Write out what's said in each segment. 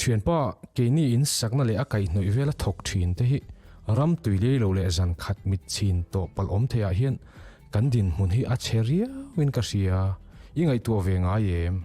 Thianpa, keini in sakna leh a kaihhnawih vela thawk thin te hi ram tui lei lo leh zan khat mit chhin tawh palh awm theiah hian kan dinhmun hi a chhe riauin ka hria, i ngaihtuah ve ngai em?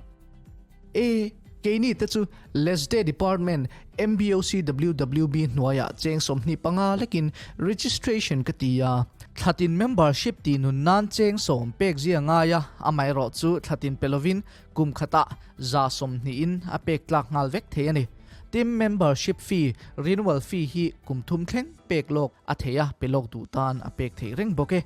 E, keini te chu Lesde Department MBOCWWB hnuaiah cheng 25 lekin registration ka ti a. Thlatin membership tih nun nan cheng sawm pek zia ngai a, amaherawh chu thlatin pe lovin kum khatah 120in a pek tlak nghal vek thei a ni. Tin, membership fee, renewal fee hi kum thum thleng pek lawk a thei a, pe lawk duh tan a pek theih reng bawk e.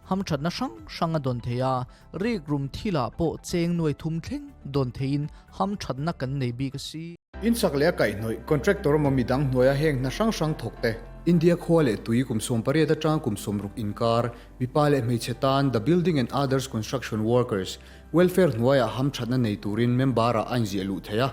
Hamthatna hrang hrang a dawn thei a, rikrum thilah pawh cheng nuai thum thleng dawn theiin hamthatna kan nei bik a si. Insak leh a kaihhnawih, contractor emaw midang hnuaia heng hna hrang hrang thawk te. India khua leh tui kum 18 atang kum 60 inkar, mipa leh hmeichhe tan The Building and Others Construction Workers Welfare hnuaiah hamthatna nei turin member-ah a inziah luh thei a.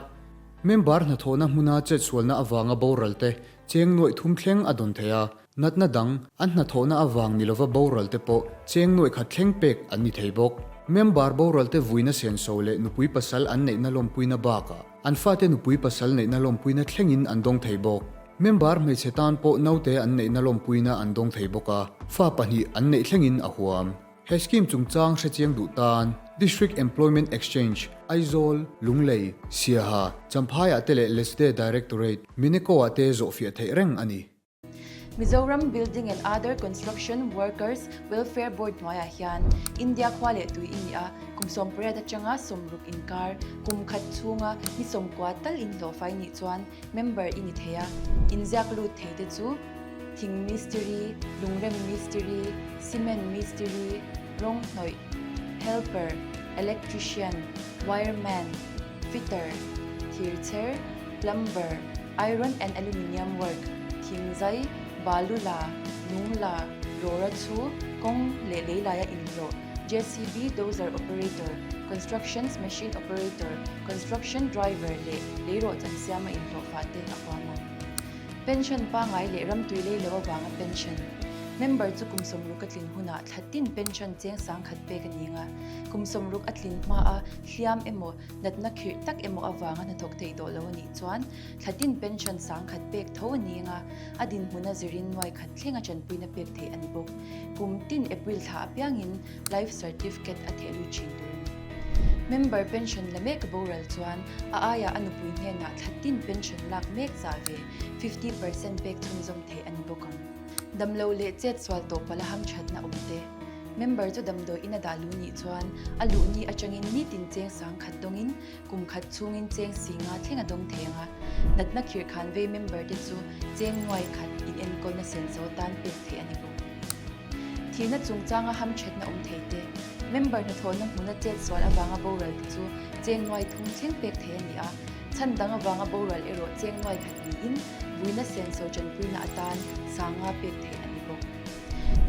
Member hnathawhna hmuna chetsualna avanga boral te cheng nuaih thum thleng a dawn thei a, natna dang, an hnathawhna avang ni lova boral te pawh cheng nuaih khat thleng pek an ni thei bawk. Member boral te vuina senso leh nupui pasal an neihna lawmpuina bakah an fate nupui pasal neihna lawmpuina thlengin an dawng thei bawk. Member hmeichhe tan pawh naute an neihna lawmpuina an dawng thei bawk a, fa pahnih an neih thlengin a huam. He scheme chungchang hrechiang duh tan District Employment Exchange, Aizawl, Lunglei, Siaha, Champhaiah te leh Lesde Directorate, Mineko-ah te zawhfiah theih reng a ni. Mizoram Building and Other Construction Workers Welfare Board hnuaiah hian India khua leh tui i ni a, kum 18 atanga 60 inkar, kum khat chhunga ni 90 tal inhlawhfai nih chuan member i ni thei a, inziak lut thei te chu thing mistiri, lungrem mistiri, cement mistiri, rawng hnawih, helper, electrician, wireman, fitter, thirchher, plumber, iron and aluminium work, thingzai, balu la, lung la, rawra chhu, kawng leh leilaia inhlawh, JCB dozer operator, constructions machine operator, construction driver leh leirawh chan siama inhlawhfah te a huam ang. Pension pangai leh ramtui lei lo avanga pension member chu kum 60 a tlin hunah thla tin pension cheng 10,000 pek a ni ang a, kum 60 a tlin hmaa hliam emaw natna khirh tak emaw avanga hnathawk theih tawh lo a nih chuan thla tin pension 10,000 pek tho a ni ang a, a dinhmuna zirin nuai khat thlenga tanpuina pek theih a ni bawk. Kum tin April thla apiangin Life Certificate a theh lut thin tur a ni. Member pension la mek boral chuan a aiah a nupui hnenah thla tin pension lak mek zah ve 50% pek chhunzawm theih a ni bawk ang. Damlo leh chet sual tawh pala hamthatna awm te. Member chu damdawi in a dah lu nih chuan a luh ni atangin nitin cheng 10,000 dawngin kum khat chhungin cheng 50 thleng a dawng thei ang a. Natna khirhkhan vei member te chu cheng nuai khat inenkawlna senso tan pek theih a ni bawk. Thihna chungchanga hamthatna awm thei te, member hnathawhna hmuna chet sual avanga boral te chu cheng nuai thum thleng pek thei a ni a, chhan dang avanga boral erawh cheng nuai khat niin vuina senso tanpuina atan 50 pek theih a ni bawk.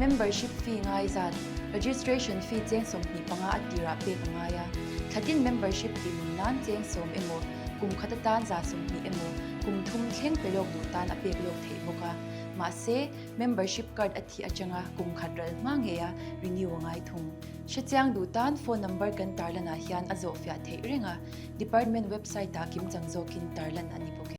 Membership fee ngai zat, registration fee cheng 25 a tirah pek a ngai a, thlatin membership tih nun nan cheng 10 emaw, kum khat atan 120 emaw, kum thum thleng pe lawk duh tan a pek lawk theih bawk a, mahse, Membership card a thih atanga kum khat ral hma ngei a renew a ngai thung. Hrechiang duh tan phone number kan tarlan ah hian a zawhfiah theih reng a, department website ah kimchang zawkin tarlan a ni bawk e.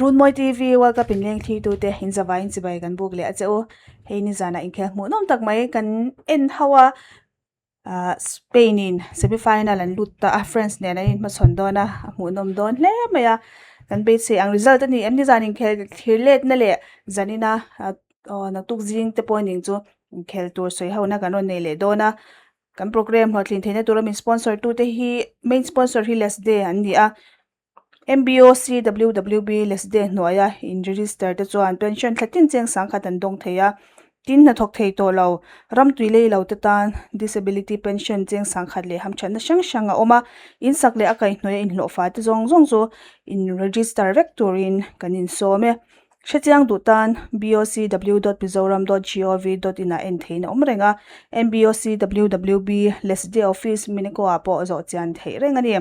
Runmawi TV World Cup inleng thlirtute inzavaiin chibai kan buk leh a che u. Hei nizanah inkhel hmuhnawm tak mai kan en ho a, ah Spain in semi final an lut ta a, France nen an inhmachhawn dawn a, a hmuhnawm dawn hle mai a. Kan beisei ang result a ni em nizan inkhel thlir letna leh zanina aw naktuk zing te pawh ning chu inkhel tur sawi hona kan rawn nei leh dawn a. Kan programme hlawhtlin theihna tura min sponsor tute hi main sponsor hi Lesde an ni a. MBOCWWB Lesde hnuaia in register te chuan pension thla tin cheng sangkhat an dawng thei a, tin hnathawk thei tawh lo, ram tui lei lo te tan disability pension cheng sangkhat leh hamthatna hrang hrang a awm a, in sak leh a kaihhnawih a inhlawhfa te zawng zawng chu in register vek turin kan insawm e. Hrechiang duh tan bocw dot mizoram dot gov dot in ah en theihin a awm reng a, MBOCWWB Lesde Office Minico ah pawh zawh chian theih reng a ni.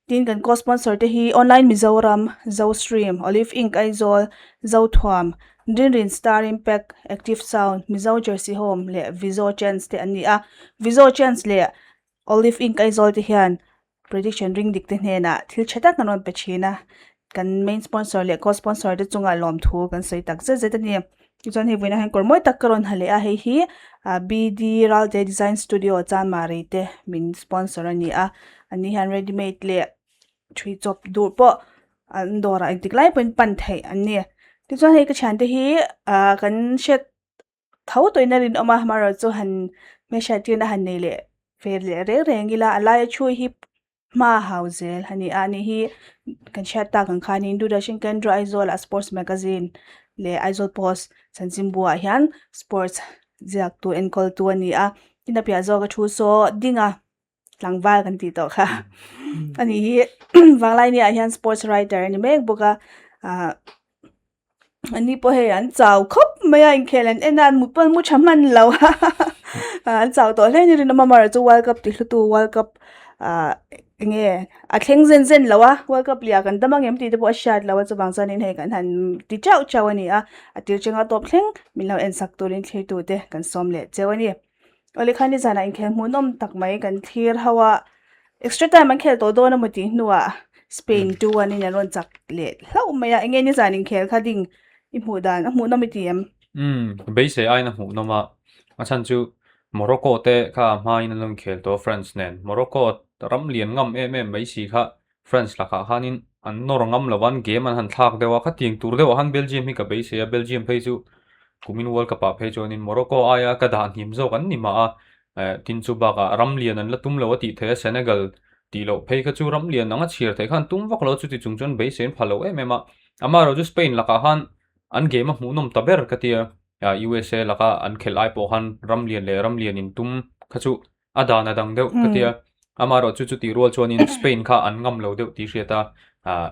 Tin kan co-sponsor te hi Online Mizoram, Zostream, Olive Ink Aizawl, Zothuam, Rinrin Star Impact, Active Sound, Mizo Jersey Home leh Vizo Chance te an ni a. Vizo Chance leh Olive Ink Aizawl te hian prediction ring dik te hnenah thil tha tak an rawn pe thin a. Kan main sponsor leh co-sponsor te chungah lawmthu kan sawi tak zet zet a ni. Tichuan hei vawiinah hian kawr mawi tak ka rawn ha leh a, hei hi BD Ralte Design Studio Chanmari te min sponsor a ni a, ani hian ready made leh thui chawp duh pawh an dawrah engtik lai pawhin pan theih an ni. Tichuan hei ka thiante hi ah kan hriat tho tawhin a rinawm a, amaherawhchu han hmehriat tirna han nei leh ve leh reng reng ila a laia thu hi Hma hau zel a ni a, ani hi kan hriat tak ang khanin Doordarshan Kendra Aizawl ah sports magazine leh Aizawl Post chanchinbu ah hian sports ziaktu enkawltu a ni a, tin a piah zawk a thu saw ding a tlangval kan tih tawh kha ani hi vanglai ni ah hian sports writer a ni mek bawk a ah Ani pawh hei an chau khawp mai a inkhel an en a an mut pawh an mu tha hman lo a an chau tawh hle a ni rinawm a amaherawh chu world cup ti hlutu world cup ah eng nge a thleng zen zen lo a world cup liah kan dam ang em tih te pawh a hriat loh a chuvang chuanin hei kan han ti teuh teuh a ni a a tir changa tawp thleng min lo en sak turin thlir te kan sawm leh cheu a ni. Awle khan nizanah inkhel hmuhnawm tak mai kan thlir ho a, extra time an khel tawh dawn emaw tih hnuah Spain 2-1 in an rawn chak leh hlauh mai a, enge nizan inkhel kha ding i hmuh dan a hmuhnawm i ti em? Umm, beisei aiin a hmuhnawm a, a chhan chu Morocco te kha a hmain an lo inkhel tawh a France nen, Morocco ram lian ngam em em mai si kha France lakah khanin an nawr ngam lo a, an game an han thlak deuh a, khatiang tur deuhah khan Belgium hi ka beisei a, Belgium phei chu kumin World Cup ah phei chuanin Morocco aia ka dah hnim zawk an ni mah a, eh tin chu bakah ram lian an la tum lo a tih theih a, Senegal tih loh phei kha chu ram lian anga chhiar theih khan tum vak lo a, chuti chung chuan beisei an pha lo em em a, amaherawh chu Spain lakah khan an game a hmuhnawm ta ber ka tia, USA laka an khelh ai pawh khan ram lian leh ram lian in tum kha chu a dan a dang deuh ka tia amaherawh chu chutih rual chuanin Spain kha an ngam lo deuh tih hriat a ah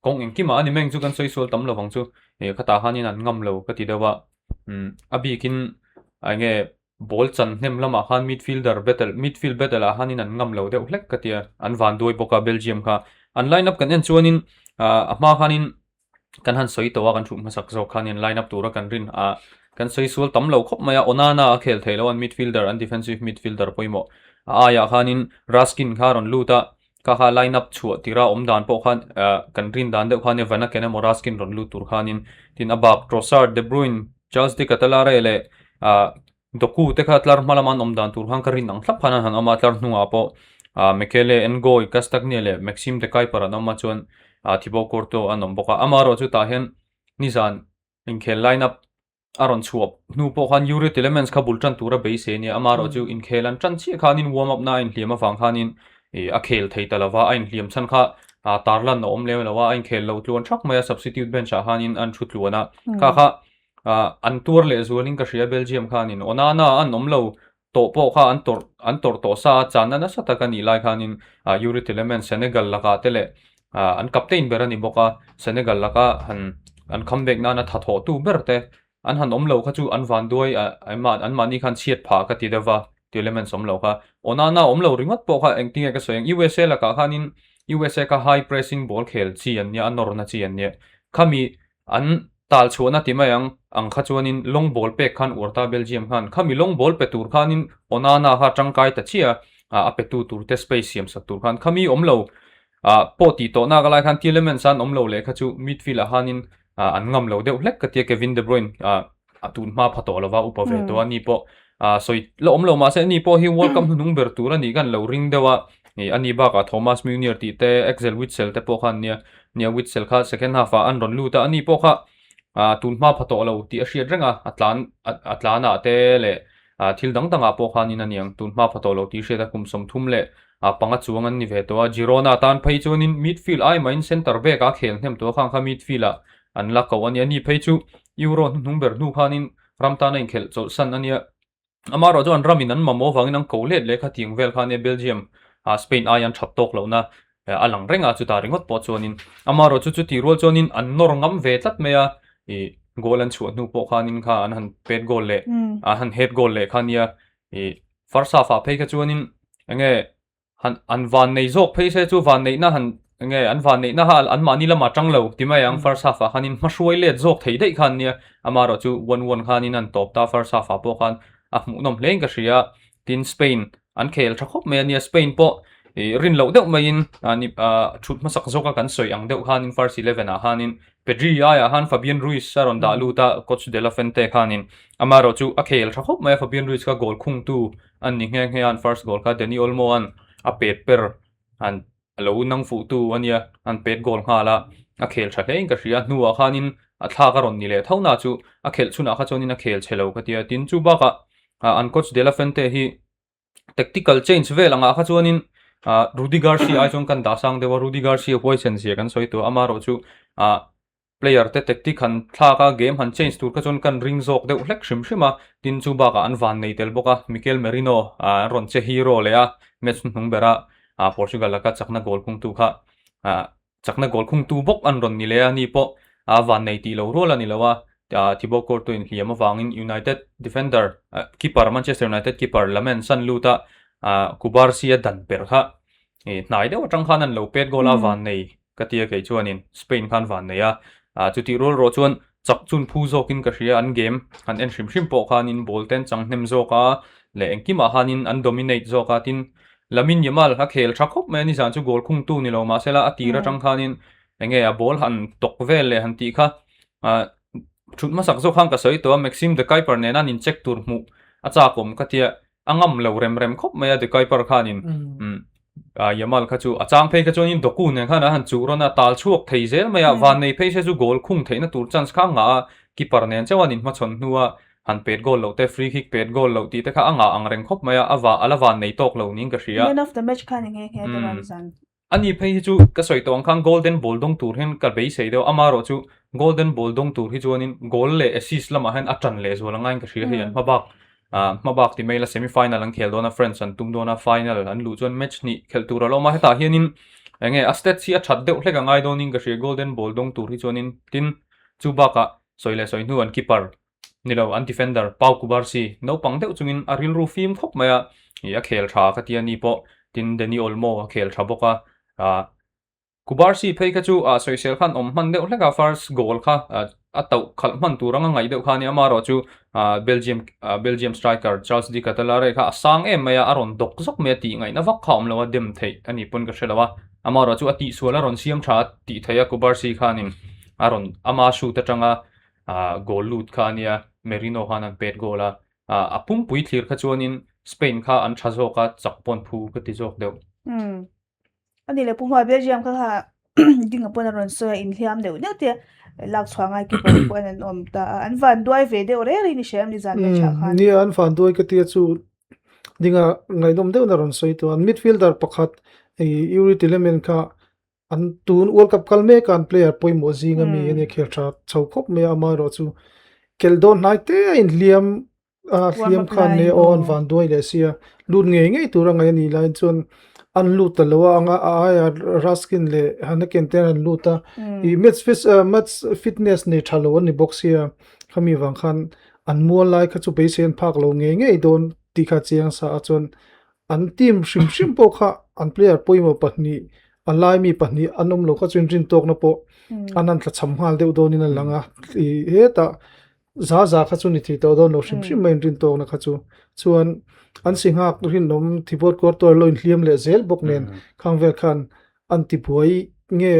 kawng engkimah a ni meng chu kan sawi sual tam lovang chu ih khatah khanin an ngam lo ka ti deuh a umm a bikin eng nge ball chan hnem lamah khan midfielder battle midfield battle ah khanin an ngam lo deuh hlek ka tia an van duai bawk a Belgium kha an line up kan en chuanin ah a hma khanin kan han sawi tawh a kan thuh hmasak zawk khanin line up tura kan rin a kan sawi sual tam lo khawp mai a Onana a khel thei lo an midfielder an defensive midfielder pawimawh a aiah khanin Raskin kha a rawn lut a kha kha line up chhuah tira awm dan pawh khan ah kan rin dan deuh khan Van Aken emaw Raskin rawn lut tur khanin tin a bak Trossard De Bruyne Charles De Ketelaere leh ah Doku te kha tlar hma lama an awm dan tur khan ka rin ang thlap khan an han awm a, tlar hnungah pawh ah Michele Ngoy, Castagne leh Maxime De Cuyper an awm a chuan ah Thibaut Courtois an awm bawk a. Amaherawh chu tah hian nizan inkhel line up a rawn chhuah hnu pawh khan Yuri Tielemans kha bul tan tura beisei a nia, amaherawh chu inkhel an tan chiah khanin warm up na a inhliam avang khanin ih a khel thei ta lova, a inhliam chhan kha ah tarlan a awm lem lo a, a inkhel lo tluan thak mai a, substitute bench ah khanin an thu tluan a, kha kha Ah, an tuar leh zualin ka hria Belgium khanin Onana an awm lo tawh pawh kha an tawrh an tawrh tawh sa a, channa nasa tak a nih lai khanin ah Yuri Tielemans Senegal lakah te leh ah an captain ber a ni bawk a, Senegal laka han an comeback nana tha thawhtu ber te an han awm lo kha chu an vanduai ah an mahni khan chhiat phah ka ti deuh va Tielemans awm lo kha. Onana awm lo ringawt pawh kha engtinge ka sawi ang USA lakah khanin USA kha high pressing ball khel chi an nia a nawrna chi an nia khami An tal chhuahna ti mai ang ang kha chuanin long ball pek khan uar ta Belgium khan khami long ball pe tur khanin Onana kha tangkai ta chiah a, a petu tur te space siam sak tur khan khami awm lo. Pawh tih tawh nak lai khan Tielemans an awm lo leh kha chu midfield ah khanin an ngam lo deuh hlek ka tia Kevin De Bruyne a tun hma pha tawh lova upa ve tawh a ni pawh sawi la awm lo mahse ani pawh hi World Cup hnuhnung ber tur a nih khan lo ring deuh a a ni bakah Thomas Meunier tih te Axel Witsel te pawh khan nia nia Witsel kha second half ah an rawn lut a ani pawh kha tun hma pha tawh lo tih a hriat reng a a tlan a tlanah te leh thil dang dangah pawh khanin a niang tun hma pha tawh lo tih hriat a kum 30 leh panga chuang an ni ve tawh a Girona tan phei chuanin midfield ai mahin centre back a khel hnem tawh a khang kha midfield ah an la koh a nia ni phei chu Euro hnuhnung ber hnu khanin ram tana inkhelh chawlhsan a nia. Amaherawh chuan ramin an mamawh avangin an ko let leh kha tiang vel kha ania Belgium ah Spain ai an that tawk lohna a lang reng a chutah ringawt pawh chuanin amaherawh chu chuti rual chuanin an nawr ngam ve tlat mai a ih goal an chhuah hnu pawh khanin kha an han pet goal leh an han head goal leh kha ania ih first half ah phei kha chuanin enge Han an van nei zawk phei se chu van neihna han enge an van neihna kha an mahni lamah tang lo ti mai ang first half ah khanin hmahruai let zawk thei daih khan nia amaherawh chu one one khanin an tawp ta first half ah pawh khan a hmuhnawm hle in ka hria tin Spain an khel tha khawp mai ania Spain pawh ih rin loh deuh maiin ah ni ah thut hmasak zawka kan sawi ang deuh khanin first eleven ah khanin Pedri aiah khan Fabian Ruiz a rawn dah lut a coach De La Fuente khanin amaherawh chu a khel tha khawp mai a Fabian Ruiz kha goal khungtu An ni nghe nghe a, an first goal kha Dani Olmo an a pet per an a lo nang fuh tu a nia, an pet goal nghal a, a khel tha hle in ka hria, hnuah khanin a thlak a rawn ni leh tho na chu a khelh chhunah kha chuanin a khel chhe lo ka ti a, tin chu bakah an coach De La Fuente hi tactical change vel angah kha chuanin Rudi Garcia ai chuan kan dah sang deuh a, Rudi Garcia huaisen zia kan sawi tawh a, amaherawh chu Player te tactic han thlak a, game han change tur kha chuan kan ring zawk deuh hlek hrim hrim a, tin chu bakah an van nei tel bawk a, Mikel Merino an rawn che hero leh a, match hnuhnung bera Portugal laka chakna goal khungtu kha chakna goal khungtu bawk an rawn ni leh a, ni pawh a van nei tih lo rual a ni lo a, Thibaut Courtois inhliam avangin United defender keeper Manchester United keeper Lammens an lut a, Cubarsi a dan per kha hnai deuh atang khan an lo pet goal a, van nei Ka ti a kei chuanin Spain khan van nei a, chutih rual rawh chuan chak chun phu zawkin ka hria an game han en hrim hrim pawh khanin ball te an chang hnem zawk a leh engkimah khanin an dominate zawk a tin Lamine Yamal a khel tha khawp mai a nizan chu goal khungtu ni lo mahsela a tir atang khanin enge a ball han tawk vel leh han tih kha thut hmasak zawk khan ka sawi tawh a Maxime De Cuyper nena an incheck tur hmuh a chak awm ka tia a ngam lo rem rem khawp mai a De Cuyper khanin Yamal kha chu a chang phei kha chuanin Doku nen khan a han chuh rawn a, tal chhuak thei zel mai a, vannei phei se chu goal khung theihna tur chance kha a ngah a, keeper nen chauh an inhmachhawn hnua han pet goal loh te, free kick pet goal loh tih te kha a ngah ang reng khawp mai a, a va a la vannei tawk lo niin ka hria. Man of the match kha ni nghe nghe deuh a ni zan. Ani phei hi chu ka sawi tawh ang khan golden ball dawng tur hian ka beisei deuh, amaherawh chu golden ball dawng tur hi chuanin goal leh assist lamah hian a tan lehzual angain ka hria hei an hmabak Ahh hmabak ti mai ila semi final an khel dawn a France an tum dawn a final an luh chuan match hnih khelh tur a lo awm a hetah hianin eng nge a stats hi a that deuh hlek a ngai dawnin ka hria golden ball dawng tur hi chuanin tin chu bakah sawi leh sawi hnu an keeper ni lo an defender Pau Cubarsi naupang deuh chungin a rilru fim khawp mai a ih a khel tha ka ti a ni pawh tin Dani Olmo a khel tha bawk a ahh Kubarsi phei kha chu ah sawisel khan awm hman deuh hlek a, first goal kha a tauh khalh hman tur anga ngaih deuh kha a ni. Amaherawh chu Belgium Belgium striker Charles Di Ketelaere kha a sang em mai a, a rawn dawk zawk mai a, tih ngaihna vak kha a awm lo a, dem theih a ni pawn ka hre lo a. Amaherawh chu a tihsual a rawn siam tha a tih theih a, Kubarsi khanin a rawn ama shoot atanga goal lut kha a nia, Merino khan an pet goal a, a pumpui thlir kha chuanin Spain kha an tha zawk a, chak pawn phu ka ti zawk deuh. A ni leh Pu Hmuai Belgium kha kha dinga pawn a rawn sawi a inhliam deuh deuh te lak chhuah ngai keeper te pawh an awm ta a an van duai ve deuh reng reng ni hre em ni zan match ah khan. Nia an van duai ka tia chu dinga ngaihnawm deuh na rawn sawi tawh an midfielder pakhat Yuri Tielemans kha an tun World Cup kal mek a an player pawimawh zing ami ania khel tha chho khawp mai a amaherawh chu kelh dawn hnai te a inhliam a hliam khan ne aw an van duai leh sia lut ngei ngei tur a ngaih a nih laiin chuan an lut ta lo a anga a aia Raskin leh Hanaken te an lut a ih match fit match fitness nei tha lo an ni bawk sia khami vang khan an mual lai kha chu beisei an phak lo ngei ngei dawn tih kha chiang sa a chuan an team hrim hrim pawh kha an player pawimawh pahnih a lai mi pahnih an awm lo kha chuan rintawkna pawh an han tlachham nghal deuh dawnin a lang a ih hetah Za za kha chu ni thei tawh dawn lo hrim hrim mai in rin tawkna kha chu. Chuan an si nghak rinawm Thibaut Courtois lo inhliam leh zel bawk nen khang vel khan. an ti buai nge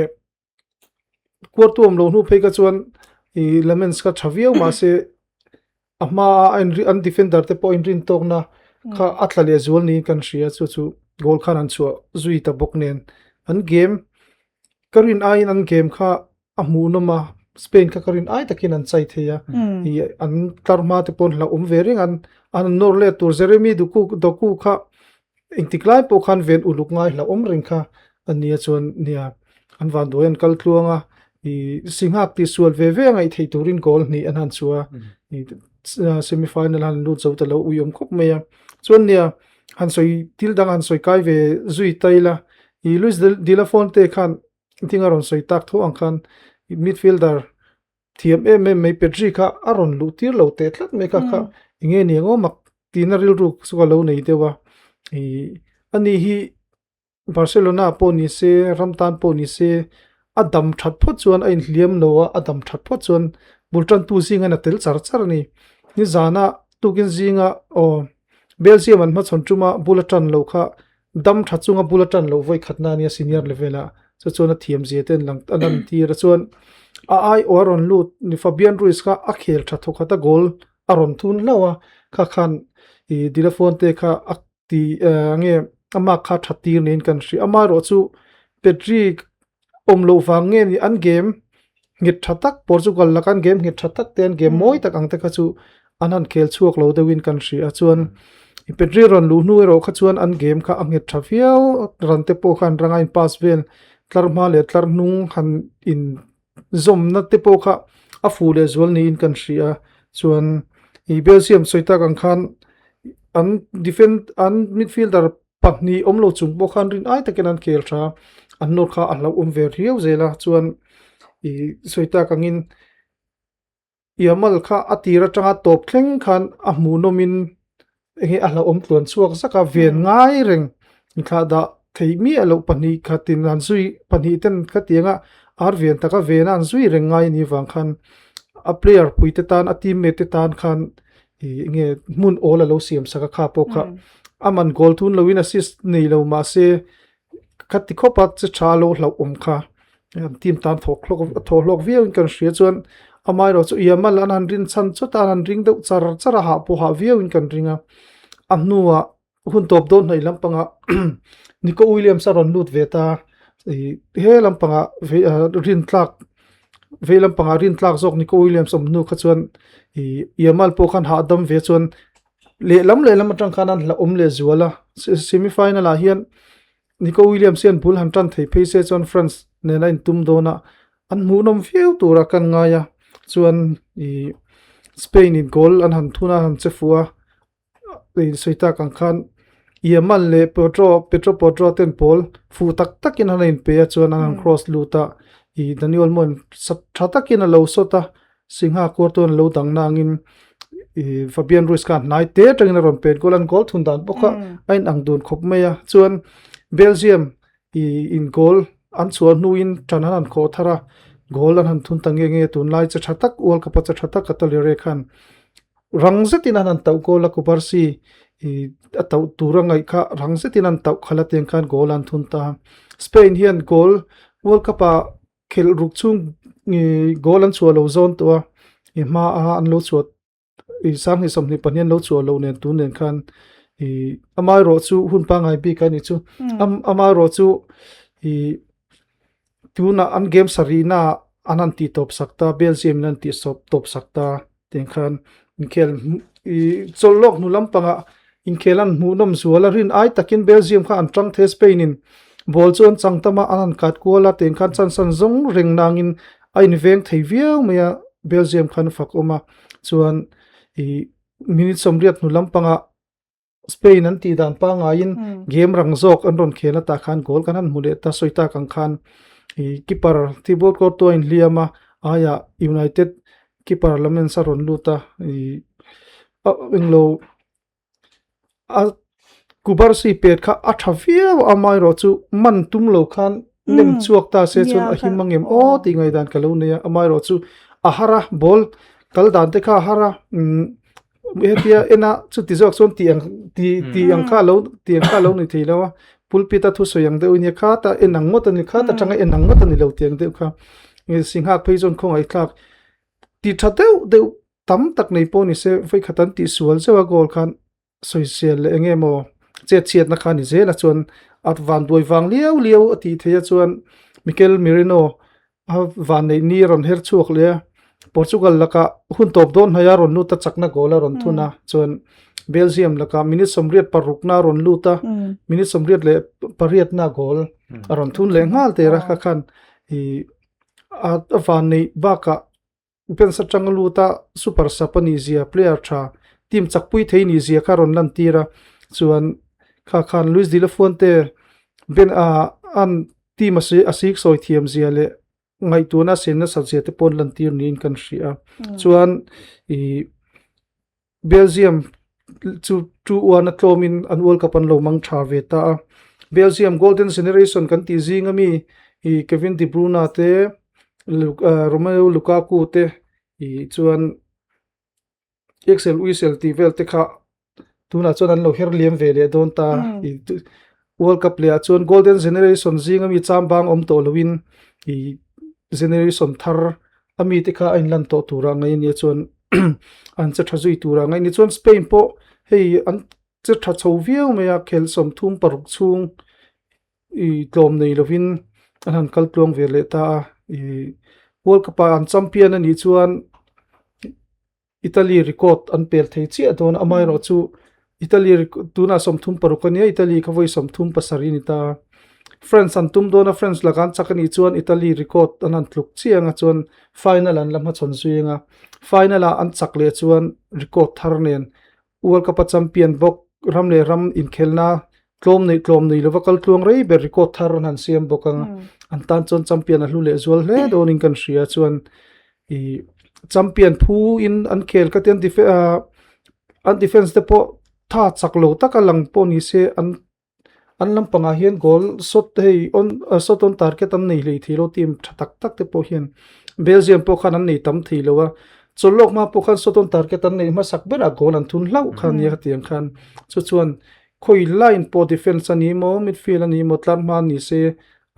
kuartu awm loh hnu phei kha chuan ih Lamens kha tha viau mahse a hma a an defender te pawh inrin tawkna kha a tla leh zual niin kan hria chu chu goal khan an chhuah zui ta bawk nen an game ka rin aiin an game kha a hmuhnawm a Spain kha ka rin ai takin an chai thei a ih an tlar hma te pawh an hlauhawm ve reng an an nawr let tur Jeremy Doku Doku kha engtik lai pawh khan ven uluk ngai hlauhawm reng kha a nia chuan nia an vanduai an kal tluang a ih Singhak tih sual ve ve a ngaih theih turin goal hnih an han chhuah a ih semi final han lut zo ta lo uiawm khawp mai a chuan nia han sawi thil dang han sawi kai ve zui ta ila ih Luis de la Fuente khan thing a rawn sawi tak tho ang khan midfielder thiam em em mai Pedri kha a rawn luh tir lo teh tlat mai kha kha eng nge ni ang aw mak tihna rilru chu ka lo nei deuh a ih ani hi Barcelona pawh ni se ram tan pawh ni se a dam that phawt chuan a inhliam lo a a dam that phawt chuan bul tantu zingin a tel char char a ni nizana tukin zinga aw Belgium an hmachhawn tuma bul a tan loh kha dam tha chunga bul a tan loh vawi khatna ania senior level ah chu chuan a thiam zia te an lang a lan tir a chuan a ai aw a rawn lut ni Fabian Ruiz kha a khel tha thawk khat a goal a rawn thun hlauh a kha khan ih De La Fuente kha a ti nge a mark kha tha tir niin kan hria amaherawh chu Pedri awm loh vang nge ni an game nghet tha tak Portugal laka an game nghet tha tak te an game mawi tak ang te kha chu an han khel chhuak lo deuhin kan hria a chuan Pedri rawn luh hnu erawh kha chuan an game kha a nghet tha viau ran te pawh khan ranga in pass vel tlar hma leh tlar hnung han in zawmna te pawh kha a fuh leh zual niin kan hria a chuan ih Belgium sawi tak ang khan an defend an midfielder pahnih awm lo chung pawh khan rin ai takin an khel tha an nawr kha a hlauhawm ve riau zel a chuan ih sawi tak angin Yamal kha a tir atanga tawp thleng khan a hmuhnawmin enge a hlauhawm tluan chhuak zak a ven ngai reng inthlah dah theih miah loh pahnih khatin an zui pahnih ten khatianga ar ven taka vena an zui reng ngai anih vang khan a player pui te tan a teammate te tan khan ih enge hmun awl a lo siam sak a kha pawh kha a man goal thun loin assist nei lo mahse khati khawpa che tha lo hlauh awm kha an team tan thawk hlawk a thawh hlawk viau in kan hria chuan amaherawh chu Yamal an han rin chhan chawt a an han ring deuh char char a hah pawh hah viau in kan ring a a hnuah hun tawp dawn hnaih lampangah Nico Williams a rawn lut ve ta ih he lampangah vei ah rin tlak vei lampangah rin tlak zawk Nico Williams awm hnu kha chuan ih Yamal pawh khan hahdam ve chuan lehlam lehlam atang khan an hlauhawm leh zual a semi final ah hian Nico Williams hian bul han tan thei phei se chuan France nena intum dawn a an hmuhnawm viau tura kan ngai a chuan ih Spain in goal an han thun a an han che fuh a insawi tak ang khan Yamal leh Pedro Pedro Porro ten pawl fuh tak takin an inpe a chuan an han cross lut a ih Dani Olmo in tha takin a lo sawt a Singha kuar chuan a lo dang na angin ih Fabian Ruiz khan hnai te atangin a rawn pen kual a an goal thun dan bawk a a inang dun khawp mai a chuan Belgium ih in goal an chhuah hnuin tan an han khawh thar a goal an han thun ta nge nge tunlai che tha tak World Cup a che tha tak Katalere khan rang zetin an han tauh goal a Kubarsi ih a tauh tur a ngaih kha rang zetin an tauh khalh a tiang khan goal an thun ta Spain hian goal World Cup ah khelh ruk chhung ih goal an chhuah lo zawn tawh a ih hma a an lo chhuah ih sanghnih 22 an lo chhuah loh nen tun nen khan ih amaherawh chu hun pangngai bik a ni chu amaherawh chu ih tunah an game sarihna ah an han tih tawp sak ta Belgium in an tih sawp tawp sak ta tiang khan inkhel ih chawlh lawk hnu lampangah inkhel an hmuhnawm zual a rin ai takin Belgium kha an tang thei a Spain in ball chu an chang tam a an han kat kual a tiang khan chance an zawng reng nangin a inveng thei viau mai a Belgium khan a fak awm a chuan ih minute 80 hnu lampangah Spain an tih dan pangaiin game rang zawk an rawn khel a tah khan goal kan han hmu leh ta sawi tak ang khan ih keeper Thibaut Courtois a inhliam a aiah United keeper Lamens a rawn lut a ih englo a Kubarsi pet kha a tha viau a amaherawh chu man tum lo khan nem chhuak ta se chuan a him ang em aw tih ngaihdan ka lo nei a amaherawh chu a har a ball kal dan te kha a har a umm hetia ena chuti zawk chuan tih ang ti ti ang kha lo ti ang kha lo ni thei lo a. Pulpit a thusawi ang deuh ania khata en ang ngawt a ni khata tanga en ang ngawt a ni lo tih ang deuh kha Singha phei chuan khawngaih thlak ti tha deuh deuh tam tak nei pawh ni se vawikhat an tih sual zeuh a goal khan sawisel leh eng emaw chet chhiatna kha a ni zel a chuan a vanduai vang liau liau a tih theih a chuan Mikel Merino a vanneih ni a rawn her chhuak leh a Portugal lakah hun tawp dawn hnaih a rawn lut a chakna goal a rawn thun a chuan Belgium lakah minute 88 a rawn lut a minute 88 na goal a rawn thun leh nghal der a kha khan ih a vanneih bakah Bench atanga lut a super sub a nih zia player tha team chakpui thei nih zia kha a rawn lan tir a chuan kha khan Luis de la Fuente ben ah an team a a sik sawi thiam zia leh ngaihtuahna a sen nasat zia te pawh an lan tir niin kan hria chuan ih Belgium chu 2-1 a tlawmin an World Cup an lo mang tha ve ta a. Belgium Golden Generation kan tih zing ami i Kevin De Bruyne te Romelu Lukaku te i chuan Axel Witsel tih vel te kha tunah chuan an lo her liam ve leh dawn ta. I World Cup leh ah chuan Golden Generation zing ami chambang awm tawh loin i generation thar ami te kha a inlan tawh tura ngaih ania chuan an che tha zui tura ngaih ni chuan Spain pawh hei an che tha chho viau mai a khel 36 chhung i tlawm nei lovin an han kal tluang ve leh ta a i World Cup ah an champion anih chuan Italy record an pel thei chiah dawn a amaherawh chu Italy tunah 36 a nia Italy kha vawi 37 a ni ta France an tum dawn a France lakah an chak a nih chuan Italy record an han tluk chiah anga chuan final an la hmachhawn zui anga final ah an chak leh chuan record thar nen World Cup a champion bawk ram leh ram inkhelna tlawm neih tlawm nei lova kal tluang rei ber record thar an han siam bawk anga an tan chuan champion a hlu leh zual hle dawnin kan hria chuan ih champion phu in an khel ka tian an defense te pawh tha chak lo taka lang pawh ni se an an lampangah hian goal shot te hei on shot on target an nei hlei thei lo team tha tak tak te pawh hian Belgium pawh khan an nei tam thei lo a chawlhlawk hma pawh khan shot on target an nei hmasak berah goal an thun hlauh kha nia hetiang khan chu chuan khawi line pawh defense a ni maw midfield a ni maw tlar hma ni se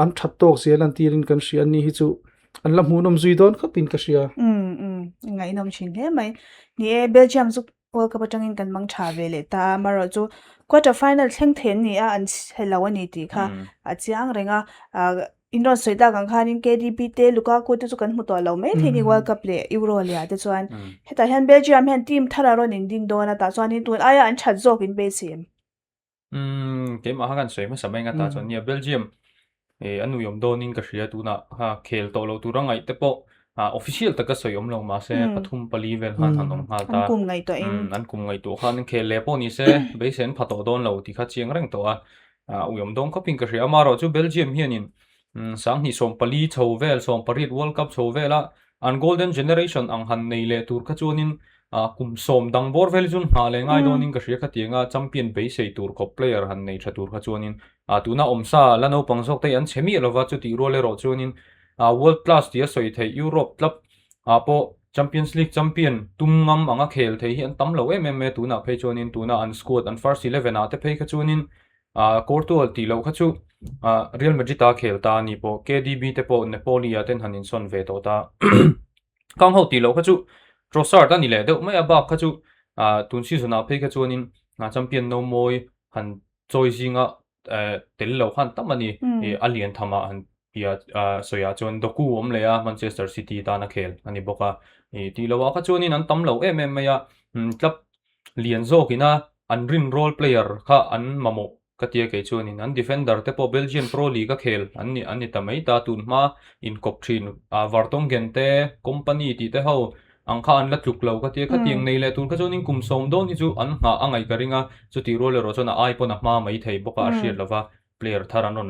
an that tawk zel an tirin kan hria a ni hi chu an la hmuhnawm zui dawn khawpin ka hria. Umm umm ngaihnawm thin hle mai. Ni e Belgium chu World Cup atangin kan mang tha ve leh ta a, amaherawh chu quarter final thleng thei an ni a, an chhe lo a ni tih kha a chiang reng a. In rawn sawi tak ang khanin KDB te Lukaku te chu kan hmu tawh lo mai thei ni World Cup leh Euro leh ah te chuan. Hetah hian Belgium hian team thar a rawn indin dawn a, tah chuanin tun aia an that zawk in beisei em? Umm keimah kha kan sawi hmasa mai nga ta chuan nia Belgium eh an uiawm dawnin ka hria tunah kha khel tawh loh tura ngaih te pawh ah official taka sawi awm lo mahse pathum pali vel khan han awm nghal ta an kum ngaihtuahin an kum ngaihtuah khan khel leh pawh ni se beisei an pha tawh dawn lo tih kha chiang reng tawh a ah uiawm dawn khawpin ka hria amaherawh chu Belgium hianin 2014 chho vel 18 World Cup chho vela An golden generation ang han nei leh tur kha chuanin kum sawm dang bawr vel hi chuan nghah leh ngai dawnin ka hria khatianga champion beisei tur khawp player han nei tha tur kha chuanin tuna awmsa la naupang zawk te hi an chhe miah lova chutih rual erawh chuanin world class tia sawi theih Europe club ah pawh Champions League champion tum ngam anga khel thei hi an tam lo em em mai a tunah phei chuanin tuna an squad an first eleven ah te phei kha chuanin Ah Courtois tih loh kha chu ah Real Madrid a khel ta a ni pawh KDB te pawh Napoli ah ten han insawn ve tawh ta. Kang ho tih loh kha chu Trossard a ni leh deuh mai a bak kha chu ah tun season ah phei kha chuanin ah champion no mawi han chawi zinga eh tel lo khan tam a ni. Ih a lian tham ah han tia ah sawi ah chuan Doku awm leh a Manchester City tan a khel a ni bawk a. Ih tih loh ah kha chuanin an tam lo em em mai a club lian zawkina an rin role player kha an mamawh ka tia kei chuanin an defender te pawh Belgian Pro League a khel an ni an ni ta mai ta tun hma inkawp thin ah Vertonghen te Kompany tih te ho ang kha an la tluk lo ka tia khatiang nei leh tur kha chuanin kum sawm dawn hi chu an nghah a ngaih ka ring a chutih rual erawh chuan a ai pawn a hma mai thei bawk a a hriat lova player thar an rawn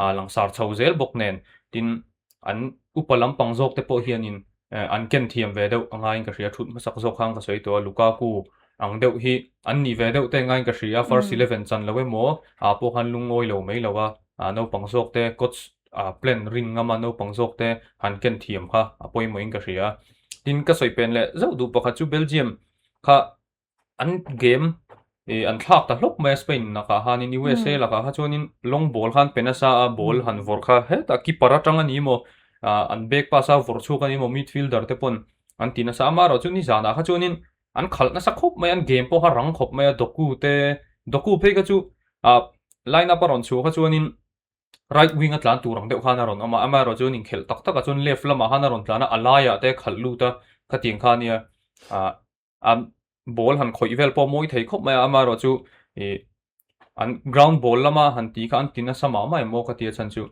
ah langsar chho zel bawk nen tin an upa lampang zawk te pawh hianin an ken thiam ve deuh a ngaiin ka hria thut hmasak zawk khan ka sawi tawh a Lukaku ang deuh hi an nih ve deuh te ngaiin ka hria first eleven chan lo emaw ah pawh khan lungawi lo mai lo a ah naupang zawk te coach ah plan rin ngam a naupang zawk te han ken thiam kha a pawimawhin ka hria tin ka sawi pen leh zauh duh pakhat chu Belgium kha an game. I an thlak ta hlawk mai a Spain lakah khanin USA lakah kha chuanin long ball khan pe nasa a ball han vawrh kha hetah keeper atang a ni maw ah an back pass a vawrh chhuak a ni maw midfielder te pawn an ti nasa a amaherawh chu nizanah kha chuanin an khalh nasa khawp mai a an game pawh kha rang khawp mai a Doku te Doku phei kha chu ah line up a rawn chhuah kha chuanin right wing a tlan tur ang deuh khan a rawn awm a amaherawh chuan inkhelh tak takah chuan left lamah khan a rawn tlan a a laiah te khalh lut a khatiang kha nia ah A ball han khawih vel pawh mawi thei khawp mai a, amaherawh chu ih an ground ball lama han tih kha an ti nasa mah mah em aw ka ti a chhan chu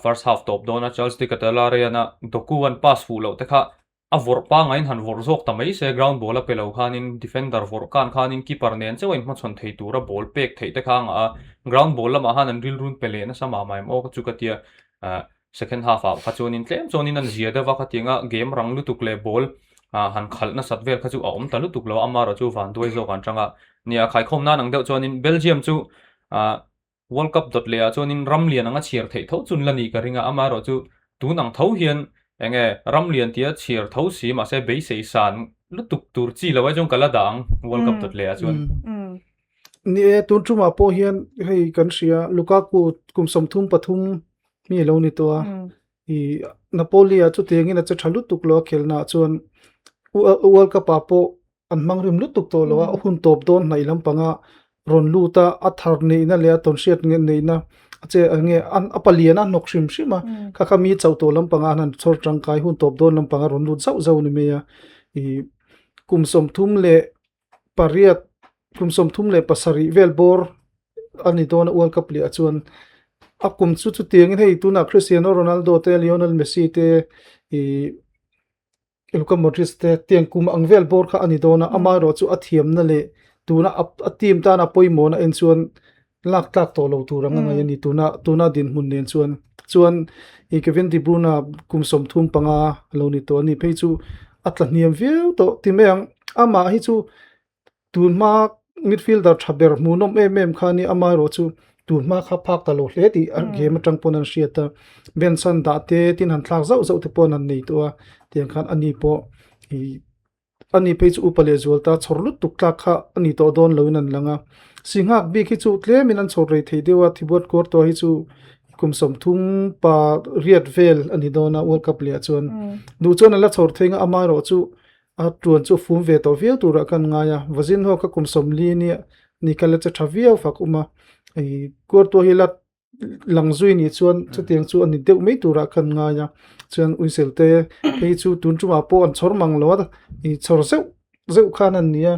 first half tawp dawn a Charles de Ketelaere a Doku an pass fuh loh te kha a vawrh pangaiin han vawrh zawk ta mai se ground ball a pe lo khanin defender vawrh kan khanin keeper nen chauh a inhmachhawn thei tura ball pek theih te kha a ngah a ground ball lamah khan an rilrun pe leh nasa mah mah em aw chu ka ti a Second half ah kha chuanin tlem chuanin an zia deuh a, khatianga game rang lutuk leh ball ah han khalh nasat vel kha chu a awm ta lutuk lo a, amaherawh chu vanduai zawk an chang a. Nia, khaikhawm nan ang deuh chuanin Belgium chu ah World Cup dawt leh ah chuanin ram lian anga chhiar theih tho chun la nih ka ring a, amaherawh chu tun ang tho hian enge ram lian tia chhiar tho si mahse beisei san lutuk tur chi lo ai chuan ka la dah ang World Cup dawt leh ah chuan. Ni e, tun tumah pawh hian hei kan hria Lukaku kum 33 mi a lo ni tawh a, i Napoli ah chutiangin a che tha lutuk lo a khelna ah chuan World Cup ah pawh an hmang rim lutuk tawh lo a, hun tawp dawn hnaih lampanga rawn lut a, a thar neihna leh a tawnhriat neihna a che eng nge a palian a hnawk hrim hrim a, kha kha mi chauh tawh lampanga an han chhawr tangkai hun tawp dawn lampanga rawn lut zauh zauh a ni mai a, i kum 30 leh pariat kum 37 vel bawr a ni dawn a World Cup leh ah chuan a kum chu chutiangin hei tunah Cristiano Ronaldo te Lionel Messi te ih Luka Modric te tiang kum ang vel bawr kha a ni dawn a amaherawh chu a thiamna leh tuna a team tana pawimawhna en chuan lak tlak tawh lo tur ang a ngaih a ni tuna tuna dinhmun nen chuan chuan ih Kevin De Bruyne kum 35 a lo ni tawh a ni phei chu a tla hniam viau tawh ti mai ang amah hi chu tun hma midfielder tha ber hmuhnawm em em kha a ni amaherawh chu tun hma kha phak ta lo hle tih a game atang pawn an hriat a bench an dah te tin han thlak zauh zauh te pawh an nei tawh a tiang khan ani pawh ih Ani phei chu upa leh zual ta chhawr lutuk tlak kha a ni tawh dawn loin an lang a. Singhak bik hi chu tlemin an chhawr rei thei deuh a, Thibuat Kuartua hi chu kum 30 pa riat vel a ni dawn a World Cup leh ah chuan. Duh chuan a la chhawr thei nga amaherawh chu a tuan chu fum ve tawh viau turah kan ngai a. Vazin ho kha kum 40 nia ni kha la che tha viau fak um a. Kuartua hi la lang zui nih chuan chutiang chu a ni deuh mai turah khan ngai a chuan uisel te phei chu tun tumah pawh an chhawr mang lo a ih chhawr zeuh zeuh khan an ni a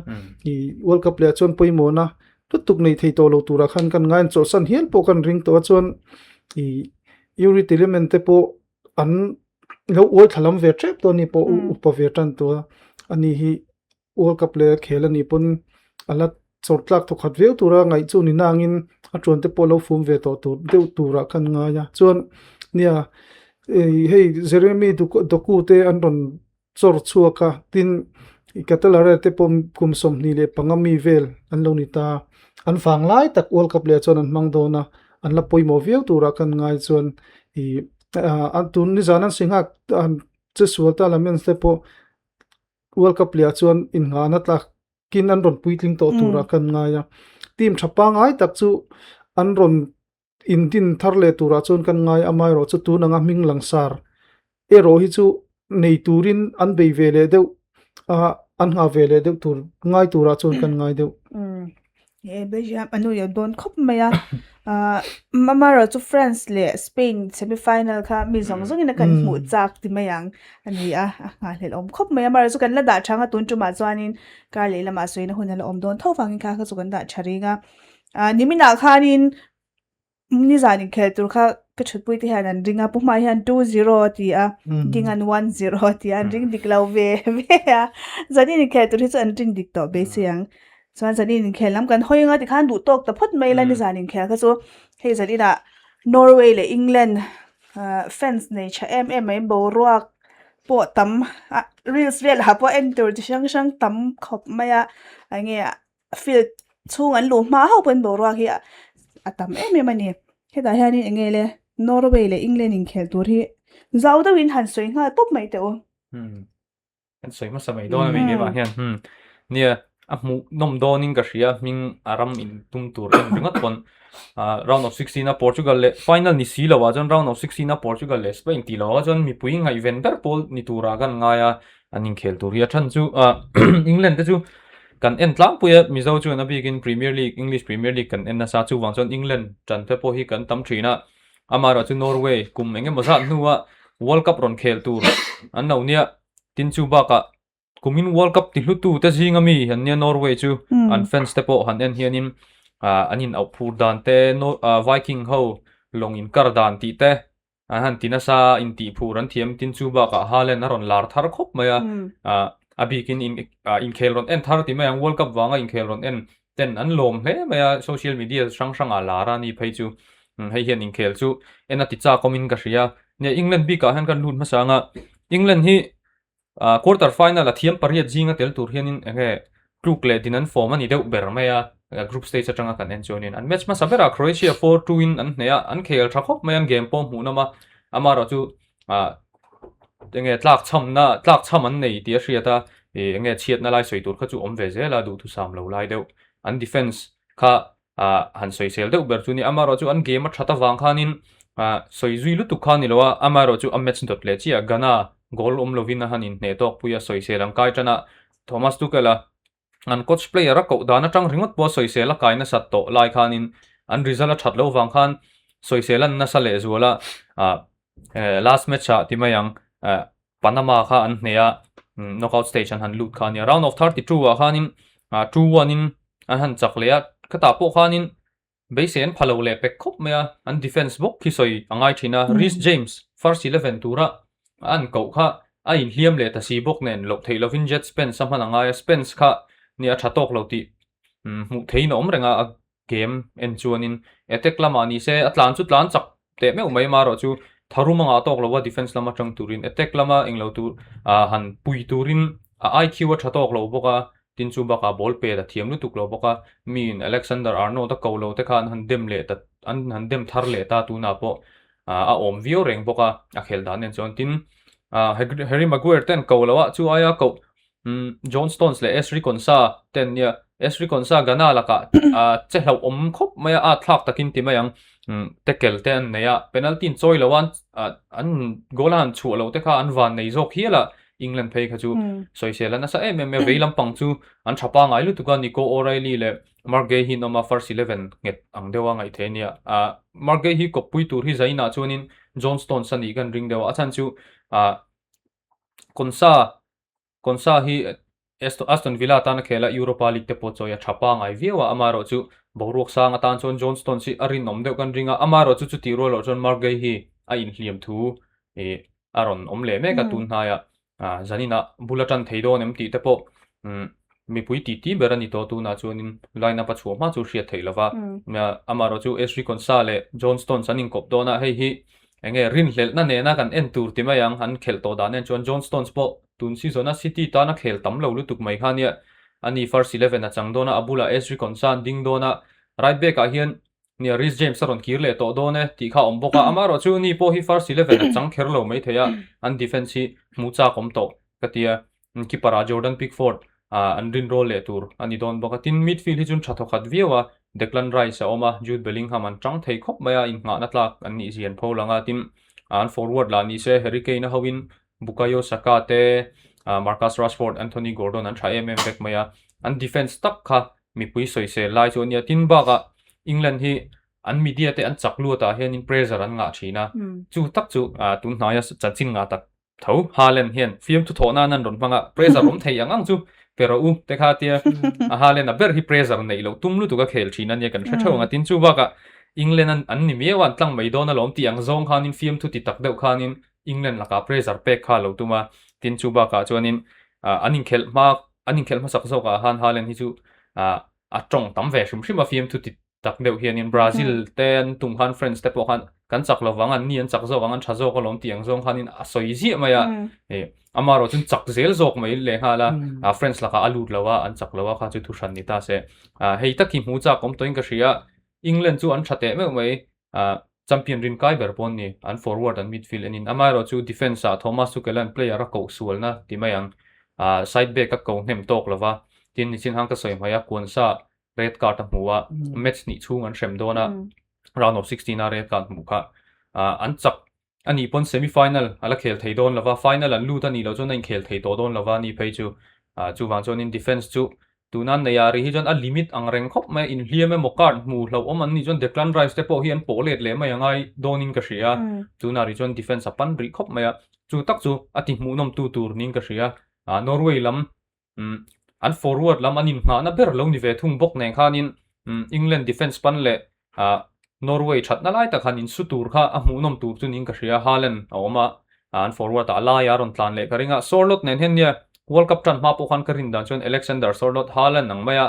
ih world cup leh ah chuan pawimawhna lutuk nei thei tawh lo turah khan kan ngai a an chawlhsan hial pawh kan ring tawh a chuan ih Yuri Tillman te pawh an lo uai thla lam ve tep tawh a ni pawh upa ve tan tawh a ani hi. World Cup leh a khel a nih pawn a la chawr tlak thawk khat viau tura ngaih chu ni nangin a tuan te pawh lo fum ve tawh tur deuh turah khan ngai a. Chuan nia hei Jeremy Doku te an rawn chawr chhuak a, tin Catalare te pawh kum 25 mi vel an lo ni ta. An vang lai tak World Cup leh chuan an hmang dawn a, an la pawimawh viau turah khan ngai chuan ih tun nizan an si nghak che sual ta Lamens te pawh World Cup leh ah chuan innghahna tlakin an rawn puitling tawh turah kan ngai a. Team tha pangngai tak chu an rawn indin thar leh turah chuan kan ngai a, amaherawh chu tun anga hming langsar erawh hi chu nei turin an bei ve leh deuh a, an nghah ve leh deuh tur ngai turah chuan kan ngai deuh. He Belgium a nu leh dawn khawp mai a. Ah amaherawh chu France leh Spain semi final kha mi zawng zawngin a kan hmuh chak ti mai ang a ni a, a nghahhlelh awm khawp mai a. Amaherawh chu kan la dah thang a tun tumah chuanin kar leh lamah sawina hun a la awm dawn tho vangin kha kha chu kan dah tha reng a. Ah niminah khanin Nizan inkhelh tur kha ka thutpui te hian an ring a, Pu Hmai hian 2-0 a ti a, Ding an 1-0 a ti a, an ring dik lo ve ve a. Zanin inkhelh tur hi chu an ring dik tawh beisei ang. Chuan zanin inkhelh lam kan hawi anga tikhan duh tawk ta phawt mai la nizan inkhelh kha chu hei zaninah Norway leh England fans nei tha em em mai boruak pawh tam a reels velah pawh en tur chi hrang hrang tam khawp mai a enge field chhung an luh hma hauh pawhin boruak hi a tam em em a ni. Hetah hianin eng nge le Norway leh England inkhelh tur hi zau deuhin han sawi nghal pawp mai teh u. Hmm. Kan sawi hmasa mai dawn a mi keimah hian. Hmm. Nia. A hmuh nawm dawnin ka hria hming a ram in tum tur en ringawt pawn round of 16 a Portugal leh final ni si lo ah chuan round of 16 a Portugal leh Spain tih lo ah chuan mipui ngaihven ber pawl ni turah kan ngai a an inkhel tur hi a chhan chu England te chu kan en tlangpui a Mizo chuan a bikin Premier League English Premier League kan en nasa chuvang chuan England tan te pawh hi kan tam thin a amaherawh chu Norway kum eng emaw zat hnua World Cup rawn khel tur an lo nia tin chu bakah Kumin World Cup ti hlutu te zinga mi an nia Norway chu an fans te pawh han en hianin an in auh phur dan te Viking ho lawng in kar dan tih te an han ti nasa in tih phur an thiam tin chu bakah Haaland a rawn lar thar khawp mai a a bikin inkhel rawn en thar ti mai ang World Cup vanga inkhel rawn en ten an lawm hle mai a social media hrang hrangah lar a ni phei chu hei hian inkhel chu en a ti chak awmin ka hria nia England bikah hian kan lut hmasa anga England hi Quarter final a thiam pariat zinga tel tur hianin eng nge tluk leh din an form a ni deuh ber mai a, group stage atanga kan en chuanin an match hmasa berah Croatia 4-2 in an hneh a, an khel tha khawp mai a, an game pawh hmuh nawm a, amaherawh chu eng nge tlak chhamna tlak chham an nei tih a hriat a, eng nge chhiatna lai sawi tur kha chu awm ve zel a, duhthusam lo lai deuh an defence kha ah han sawisel deuh ber chu ni amaherawh chu an game a that avang khanin ah sawi zui lutuk kha a ni lo a amaherawh chu a match dawt leh chiah Ghana goal awm lovin a han inhneh tawk pui a sawisel ang kai tan a Thomas Tuchel a an coach player a koh dan atang ringawt pawh a sawisel a kai nasat tawh lai khanin an result a that loh vang khan sawisel an nasa leh zual a ah last match ah ti mai ang ah Panama kha an hneh a knockout stage an han lut kha a nia round of 32 ah khanin 2-1 in an han chak leh a khatah pawh khanin beisei an pha lo leh pek khawp mai a an defence bawk khi sawi a ngai thin a Reece James first 11 tura an koh kha a inhliam leh ta si bawk nen loh theih lovin Jed Spence a hman a ngai a Spence kha nia tha tawk lo tih hmuh theihin a awm reng a Game en chuanin attack lamah ni se a tlan chu tlan chak teh meuh mai marawh chu tharum anga tawk lo a defense lama tang turin attack lama englo tur ah han pui turin a IQ a tha tawk lo bawk a tin chu bakah ball pet a thiam lutuk lo bawk a miin Alexander Arnold a ko lo te kha an han dem leh ta an han dem thar leh ta tunah pawh ah a awm viau reng bawk a a khel dan en chuan tin ah Harry Maguire te an ko lo a chu aia koh John Stones leh Ezri Konsa te an nia. Ezri Konsa Ghana lakah che hlauhawm khawp mai a, a thlak takin ti mai ang. Tackle te an nei a, penalty an chawi lo a, an goal a han chhuah loh te kha an van nei zawk hial a, England phei kha chu sawisel a nasa em em mai a, vei lampang chu an tha pangai lutuk a, Nico O'Reilly leh Marc Guehi hi an awm a, first 11 nghet ang deuha ngaih theih a nia. Marc Guehi hi kawppui tur hi Zainah chuanin John Stones a nih ka an ring deuh a, a chhan chu Konsa Konsa hi Aston Villa tan a khel a, Europa League te pawh chawi a tha pangai viau a, amaherawh chu boruak sang atan chuan John Stones hi a rinawm deuh kan ring a, amaherawh chu chutih rual loh chuan Marc Guehi hi a inhliam thu ih a rawn awm leh mek a tun hnaiah zaninah bul a tan thei dawn em tih te pawh mipui titi ber a ni tawh tunah chuanin line up a chhuah hma chu hriat theih lova, amaherawh chu Ezri Konsa leh John Stones an inkawp dawn a, hei hi Enge rinhlelhna nena kan en tur ti mai ang, an khelh tawh dan en chuan John Stones pawh tun season a City tana khel tam lo lutuk mai kha nia, ani first 11 a chang dawn a, a bulah Ezri Konsa an ding dawn a, right back ah hian nia Reece James a rawn kir leh tawh dawn e tih kha a awm bawk a, amaherawh chu ni pawh hi first 11 a chang kher lo mai thei a, an defence hi hmuh chak awm tawh ka ti a. Keeper ah Jordan Pickford an rinrawl leh tur a ni dawn bawk a, tin midfield hi chuan tha thawkhat viau a, Declan Rice a awm a, Jude Bellingham an tang thei khawp mai a, innghahna tlak an nih zian pho lang a, tin an forward lah ni se Harry Kane a hoin Bukayo Saka te, Marcus Rashford, Anthony Gordon an tha em em vek mai a, an defence tak kha mipui sawisel lai chu a nia, tin bakah England hi an media te an chak luatah hianin pressure an ngah thin a, chu tak chu tun hnaia chanchin ngah tak Tho, Haaland hian fiamthu thawh nan an rawn hmang a, pressure awm thei ang ang chu pe rawh u te kha tia a Haaland a ber hi pressure neih loh tum lutuk a khel thin a nia kan hre theuh ang a, tin chu bakah England an an ni miau a an tlang mai dawn alawm tih ang zawng khanin fiamthu ti tak deuh khanin England lakah pressure pek kha a lo tum a, tin chu bakah chuanin an inkhelh hma an inkhelh hmasak zawkah khan Haaland hi chu a tawng tam ve hrim hrim a fiamthu ti tak deuh hianin Brazil te an tum khan France te pawh khan kan chak lo vang an ni an chak zawk ang an tha zawk alawm tih ang zawng khanin a sawi ziah mai a eh amaherawh chuan chak zel zawk mai leh nghal a France lakah a lut lo a an chak lo a kha chu thu hran ni ta se hei tak hi hmu chak awm tawhin ka hria England chu an tha teh meuh mai champion rin kai ber pawh an ni an forward an midfield enin amaherawh chu defence ah Thomas Tuchel an player a koh sualna ti mai ang side back a ko hnem tawk lova. Tin, nichin khan ka sawi hmai a, Quansah red card a hmu a, match hnih chhung an hrem dawn a, round of 16 a red card hmuh kha an chak a nih pawn semi final a la khel thei dawn lova, final an lut a nih loh chuan a inkhel thei tawh dawn lova ni phei chu. Chuvang chuanin defence chu tuna an neih ah rih hi chuan a limit ang reng khawp mai a, inhliam emaw card hmu hlauhawm an nih chuan Declan Rice te pawh hi an pawh let leh mai a ngai dawnin ka hria a, tunah rih chuan defence a pan rih khawp mai a, chu tak chu a ti hmuhnawm tu tur niin ka hria. Norway lam an forward lam an inngahna ber lo ni ve thung bawk nen khanin England defence pan leh Norway thatna lai tak han insu tur kha a hmuhnawm tur chu niin ka hria. Haaland a awm a, an forward ah a laia a rawn tlan leh ka ring a. Sorloth nen hian nia World Cup tan hma pawh khan ka rin dan chuan Alexander Sorloth Haaland ang maia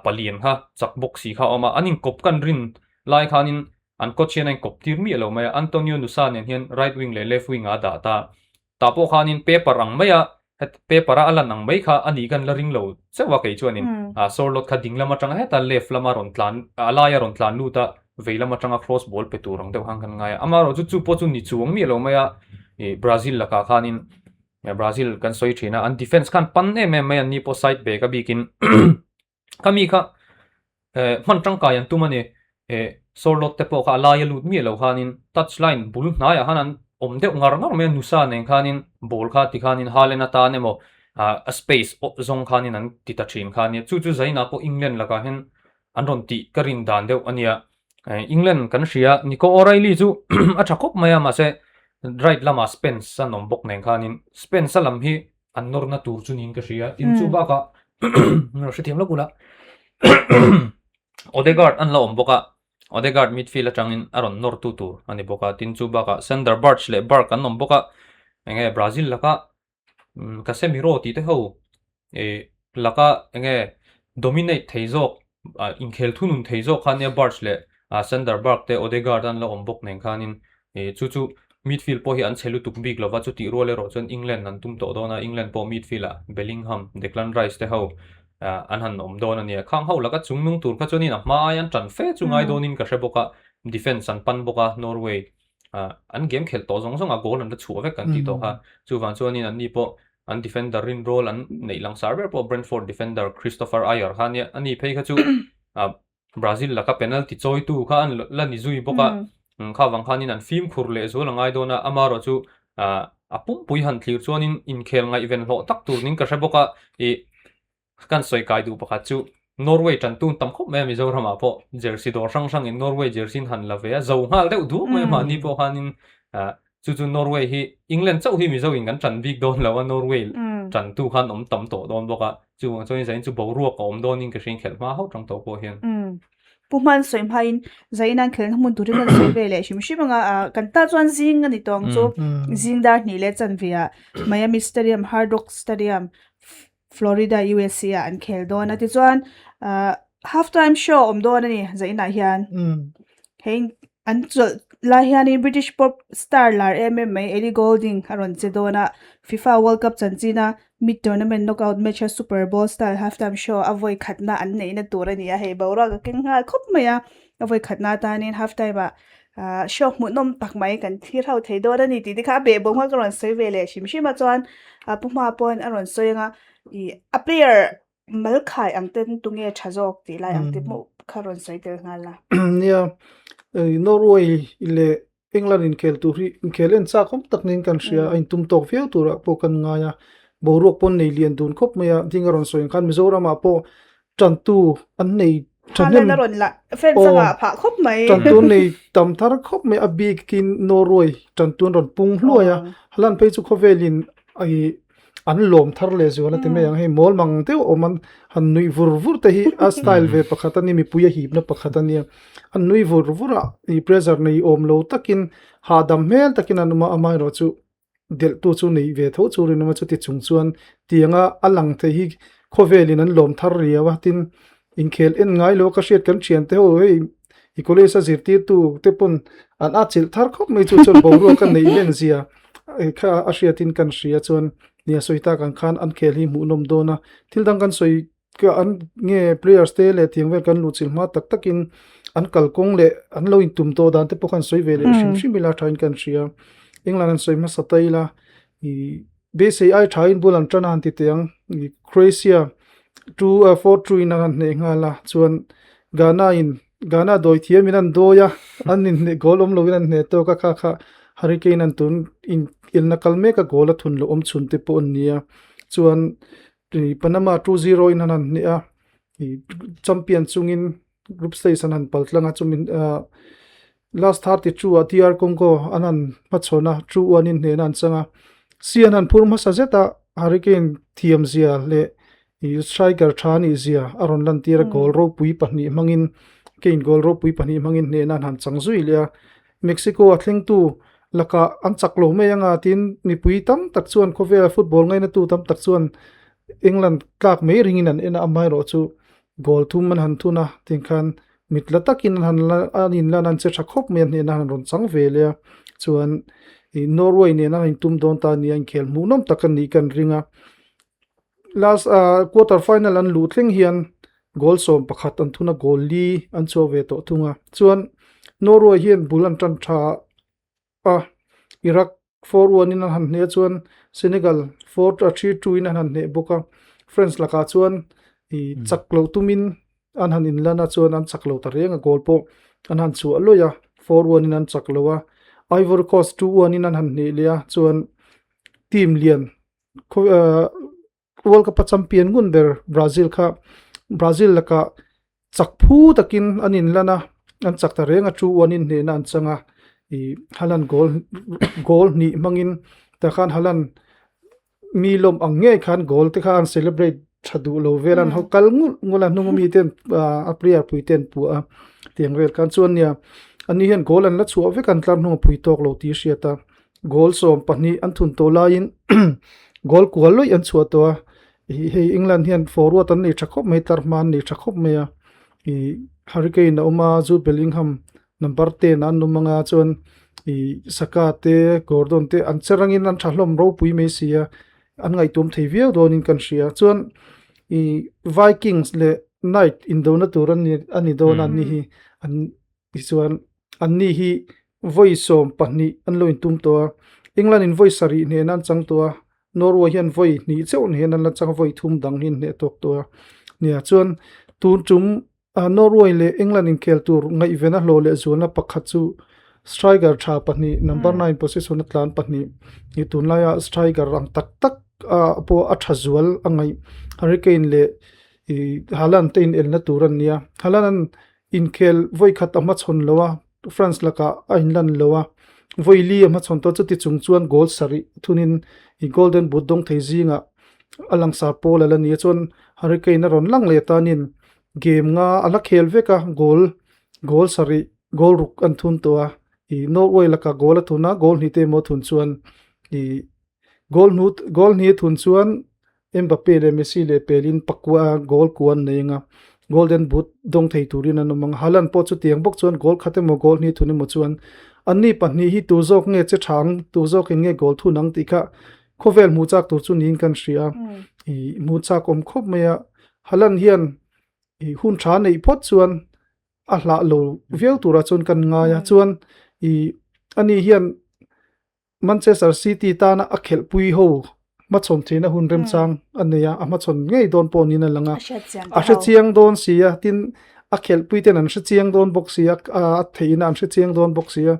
palian kha chak bawk si kha a awm a. An inkawp kan rin lai khanin an coach hian a inkawp tir miah lo mai a. Antonio Nusa nen hian right wing leh left wing ah a dah ta. Tah pawh khanin paper ang maia het paper a a lan ang mai kha a nih kan la ring lo chauh a kei chuanin ah Sorloth kha ding lam atanga heta left lama rawn tlan a laia rawn tlan lut a vei lam atanga cross ball pe tur ang deuh khan kan ngai a amaherawh chu chu pawh chu ni chuang miah lo mai a ih Brazil lakah khanin Brazil kan sawi thin a an defence khan pan em em mai an ni pawh side back a bikin Khami kha eh hman tangkai an tum a ni. Eh Sorloth te pawh kha a laia lut miah lo khanin touch line bul hnaiah khan an awm deuh ngar ngar mai a, Nusa nen khanin ball kha ti khanin Haaland atan emaw ah a space awh zawng khanin an ti ta thin kha a nia. Chu chu Zaina pawh England lakah hian an rawn tih ka rin dan deuh a nia. Eh England kan hria Nico O'Reilly chu a tha khawp mai a mahse right lamah Spence an awm bawk nen khanin Spence a lam hi an nawrna tur chu niin ka hria tin chu bakah hrethiam lawk ula Odegaard an la awm bawk a Odegaard midfield atangin a rawn nawr tu tur a ni bawk a tin chu bakah Sander Berge leh Berg an awm bawk a enge Brazil laka Casemiro tih te ho eh laka enge dominate thei zawk inkhel thunun thei zawk kha nia Berge leh Sander Berge te Odegaard an la awm bawk nen khanin Ih chu chu midfield pawh hi an chhe lutuk bik lova chutih rual erawh chuan England an tum tawh dawn a, England pawh midfield ah Bellingham, Declan Rice te ho an han awm dawn a nia. Khang ho laka chungnung tur kha chuanin a hma ai an tan fe chu ngai dawnin ka hre bawk a, defence an pan bawk a, Norway an game khelh tawh zawng zawng a goal an la chhuah vek an tih tawh kha. Chuvang chuanin anni pawh an defender rinrawl an neih langsar ber pawh Brentford defender Kristoffer Ajer kha a nia, ani phei kha chu Brazil laka penalty chawitu kha an la ni zui bawk a, kha vang khanin an fimkhur leh zual a ngai dawn a, amaherawh chu a pumpui han thlir chuanin inkhel ngaihven hlawh tak tur ning ka hre bawk a, ih kan sawi kai duh pakhat chu Norway tantu tam khawp mai a Mizoramah pawh jersey dawr hrang hrangin Norway jersey in han la ve a, zo nghal deuh duak mai a mahni pawh khanin Chu chu Norway hi England chauh hi Mizo in kan tan bik dawn lo a, Norway tantu khan awm tam tawh dawn bawk a, chuvang chuan Zain chu boruak a awm dawn in ka hria inkhelh hma hauh tang tawh pawh hian. Pu Hman sawi hmain Zain an khelhna hmun turin an sawi ve leh hrim hrim ang a, kan ta chuan zing a ni tawng chu zing dar hnih leh chanve ah Miami Stadium, Hard Rock Stadium, Florida, USA ah an khel dawn a, tichuan half time show awm dawn a ni Zainah hian. Hei an chawlh lai hianin British pop star lar em em mai Ellie Goulding a rawn che dawn a, FIFA World Cup chanchina mid tournament knockout match a Super Bowl style half time show a vawi khatna an neihna tur a ni a, hei boruak a keng nghal khawp mai a, a vawi khatna atanin half time ah Ahh show hmuhnawm tak mai kan thlir ho thei dawn a ni tih te kha a behbawm kha ka rawn sawi ve leh hrim hrim a chuan ah pu hma pawn a rawn sawi anga ih a player mal khai ang ten tunge tha zawk tih lai ang te pawh kha rawn sawi tel nghal a. Nia Norway leh England inkhel tur hi inkhel en chak awm tak niin kan hria a intum tawk viau turah pawh kan ngai a boruak pawn nei lian dun khawp mai a ding a rawn sawi ang khan Mizoramah pawh Tantu an nei thahnem. Haaland a rawn la fans a ngah phah khawp mai. Tantu an nei tam thar khawp mai a bikin Norway tantu an rawn pung hluai a. Haaland phei chu khawvelin ai an lawm thar leh zual a ti mai ang hei mawl mang deuh a awm an han nuih vur vur te hi a style ve pakhat a ni mipui a hipna pakhat a nia. An nui vur vur a ih pressure nei awm lo takin hahdam hmel takin an awm a amaherawh chu delhtu chu nei ve tho chu rinawm a chuti chung chuan tianga a lang thei hi khawvelin an lawm thar riau a tin inkhel en ngai lo ka hriat kan thian te ho hei i college a zirtirtu te pawn an atchilh thar khawp mai chu chuan boruak a neih len zia kha a hriatin kan hria chuan nia sawi tak ang khan an khel hi hmuhnawm dawn a thil dang kan sawi Ka an nge players te leh tiang vel kan luhchilh hma tak takin an kalkawng leh an lo intum tawh dan te pawh khan sawi ve leh hrim hrim ila thain kan hria. England an sawi hmasa ta ila ih beisei ai thain bul an tan a han ti teh ang. Ih Croatia. Two 4-2 in an han hneh nghal a, chuan Ghana in Ghana dawi thiam in an dawi a, an inhneh goal awm lo in an hneh tawk a, kha kha Harry Kane an tun in elna kal mek a goal a thun loh awm chhun te pawh an ni a, chuan Panama 2-0 in an han hneh a, champion chungin group stage an han pal tlang a, chumi last 32 ah DR Congo an han hmachhawn a, 2-1 in hnehna an chang a, si an han phur hmasa zet a, Harry Kane thiam zia leh striker tha nih zia a rawn lantir a, goal ropui pahnih hmangin Kane goal ropui pahnih hmangin hnehna an han chang zui leh a, Mexico a thlengtu lakah an chak lo mai anga tin mipui tam tak chuan khawvela football ngainatu tam tak chuan England tlak mai ringin an en a, amaherawhchu Goal thum an han thun a, tiang khan mit la takin an han la an inlan an che tha khawp mai a hnehna han rawn chang ve leh a, chuan ih Norway nen an intum dawn ta nia inkhel hmuhnawm tak a nih kan ring a. Last ah quarter final an luh thleng hian goal 11 an thun a, goal li an chhuak ve tawh thung a, chuan Norway hian bul an tan tha a, Iraq 4-1 in an han hneh chuan Senegal 4-3-2 in an han hneh bawk a, France lakah chuan ih chak loh tumin an han inlan a chuan an chak lo ta reng a, goal pawh an han chhuah lawih a, 4-1 in an chak lo a, Ivory Coast 2-1 in an han hneh leh a chuan team lian World Cup a champion ngun ber Brazil kha Brazil lakah chak phu takin an inlan a, an chak ta reng a, 2-1 in hnehna an chang a, ih Haaland goal goal hnih hmangin tah khan Haaland mi lawm ang ngei khan goal te kha an celebrate tha duh lo vel a, an ho kal nghulh nghulh a, hnung ami ten a player pui te an puah a, tiang vel khan chuan nia ani hian goal an la chhuah vek a, an tlar hnung a phui tawk lo tih a hriat a. Goal 12 an thun tawh laiin goal kual lawih an chhuah tawh a, ih hei England hian forward an nei tha khawp mai tlar hma an nei tha khawp mai a, ih Harry Kane a awm a, Jude Bellingham number 10 ah an awm ang a chuan ih Saka te Gordon te an che rangin an tha hlawm ropui mai si a, an ngaihtuam thei viau dawnin kan hria chuan ih Vikings leh Knight indona tur an ni a ni dawn a an ni hi an Tichuan, anni hi vawi 12 an lo intum tawh a, England in vawi sarih hnehna an chang tawh a, Norway hian vawi hnih chauh hnehna an la chang a, vawi thum dang hi an hneh tawk tawh a. Nia, chuan tun tum Norway leh England inkhel tur ngaihven a hlawh leh zualna pakhat chu striker tha pahnih, number nine position a tlan pahnih hi tunlaia striker ang tak tak pawh a tha zual a ngaih Harry Kane leh Haaland te inelna tur an nia. Haaland an Inkhel vawi khat a hmachhawn lo a, France lakah a inlan lo a, vawi li a hmachhawn tawh. Chuti chung chuan goal sarih thunin i Golden Boot dawng thei zingah a langsar pawl a la ni a, chuan Harry Kane a rawn lang leh tanin game nga a la khel vek a, goal goal sarih goal ruk an thun tawh a, i Norway lakah goal a thun a, goal hnih te emaw a thun chuan i goal hnu goal hnih a thun chuan Mbappe leh Messi leh pelin pakua goal kua an nei anga Golden Boot dawng thei turin an awm ang. Haaland pawh chutiang bawk chuan goal khat emaw goal hnih thun emaw chuan anni pahnih hi tu zawk nge che tha ang, tu zawkin nge goal thun ang tih kha khawvel hmuh chak tur chu niin kan hria. Ih hmuh chak awm khawp mai a, Haaland hian ih hun tha neih phawt chuan a hlah lo viau turah chuan kan ngai a, chuan ih ani hian Manchester City tana a khelhpui ho hmachhawn theihna hun remchang a nei a, a hmachhawn ngei dawn pawh niin a lang a. A hre chiang dawn si a, tin a khelhpui ten an hre chiang dawn bawk si a, a theihna an hre chiang dawn bawk si a.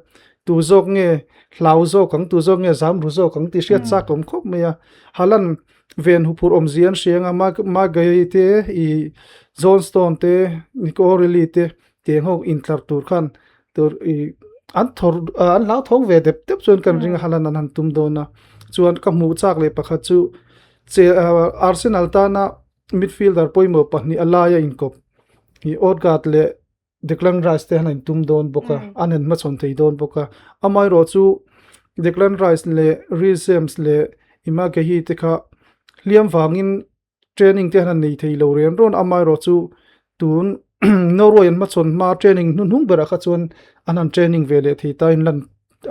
Tu zawk nge hlau zawk ang, tu zawk nge zam ru zawk ang tih hriat chak awm khawp mai a. Haaland ven huphurh awmzia an hria ang a, Maguire te, ih John Stone te, Nico O'Reilly te tiang ho intlar tur khan tur i an thawr an hlau thawng ve dep dep chuan kan ring a Haaland an han tum dawn a chuan ka hmuh chak leh pakhat chu che Arsenal tana midfielder pawimawh pahnih a laia inkawp i Odegaard leh Declan Rice te han intum dawn bawk a an han hmachhawn thei dawn bawk a amaherawh chu Declan Rice leh Reece James leh Emma Gehi te kha hliam vangin training te han nei thei lo reng rawn a, amaherawh chu tun Norway an hmachhawn hma training hnuhnung berah kha chuan an han training ve leh thei ta a inlan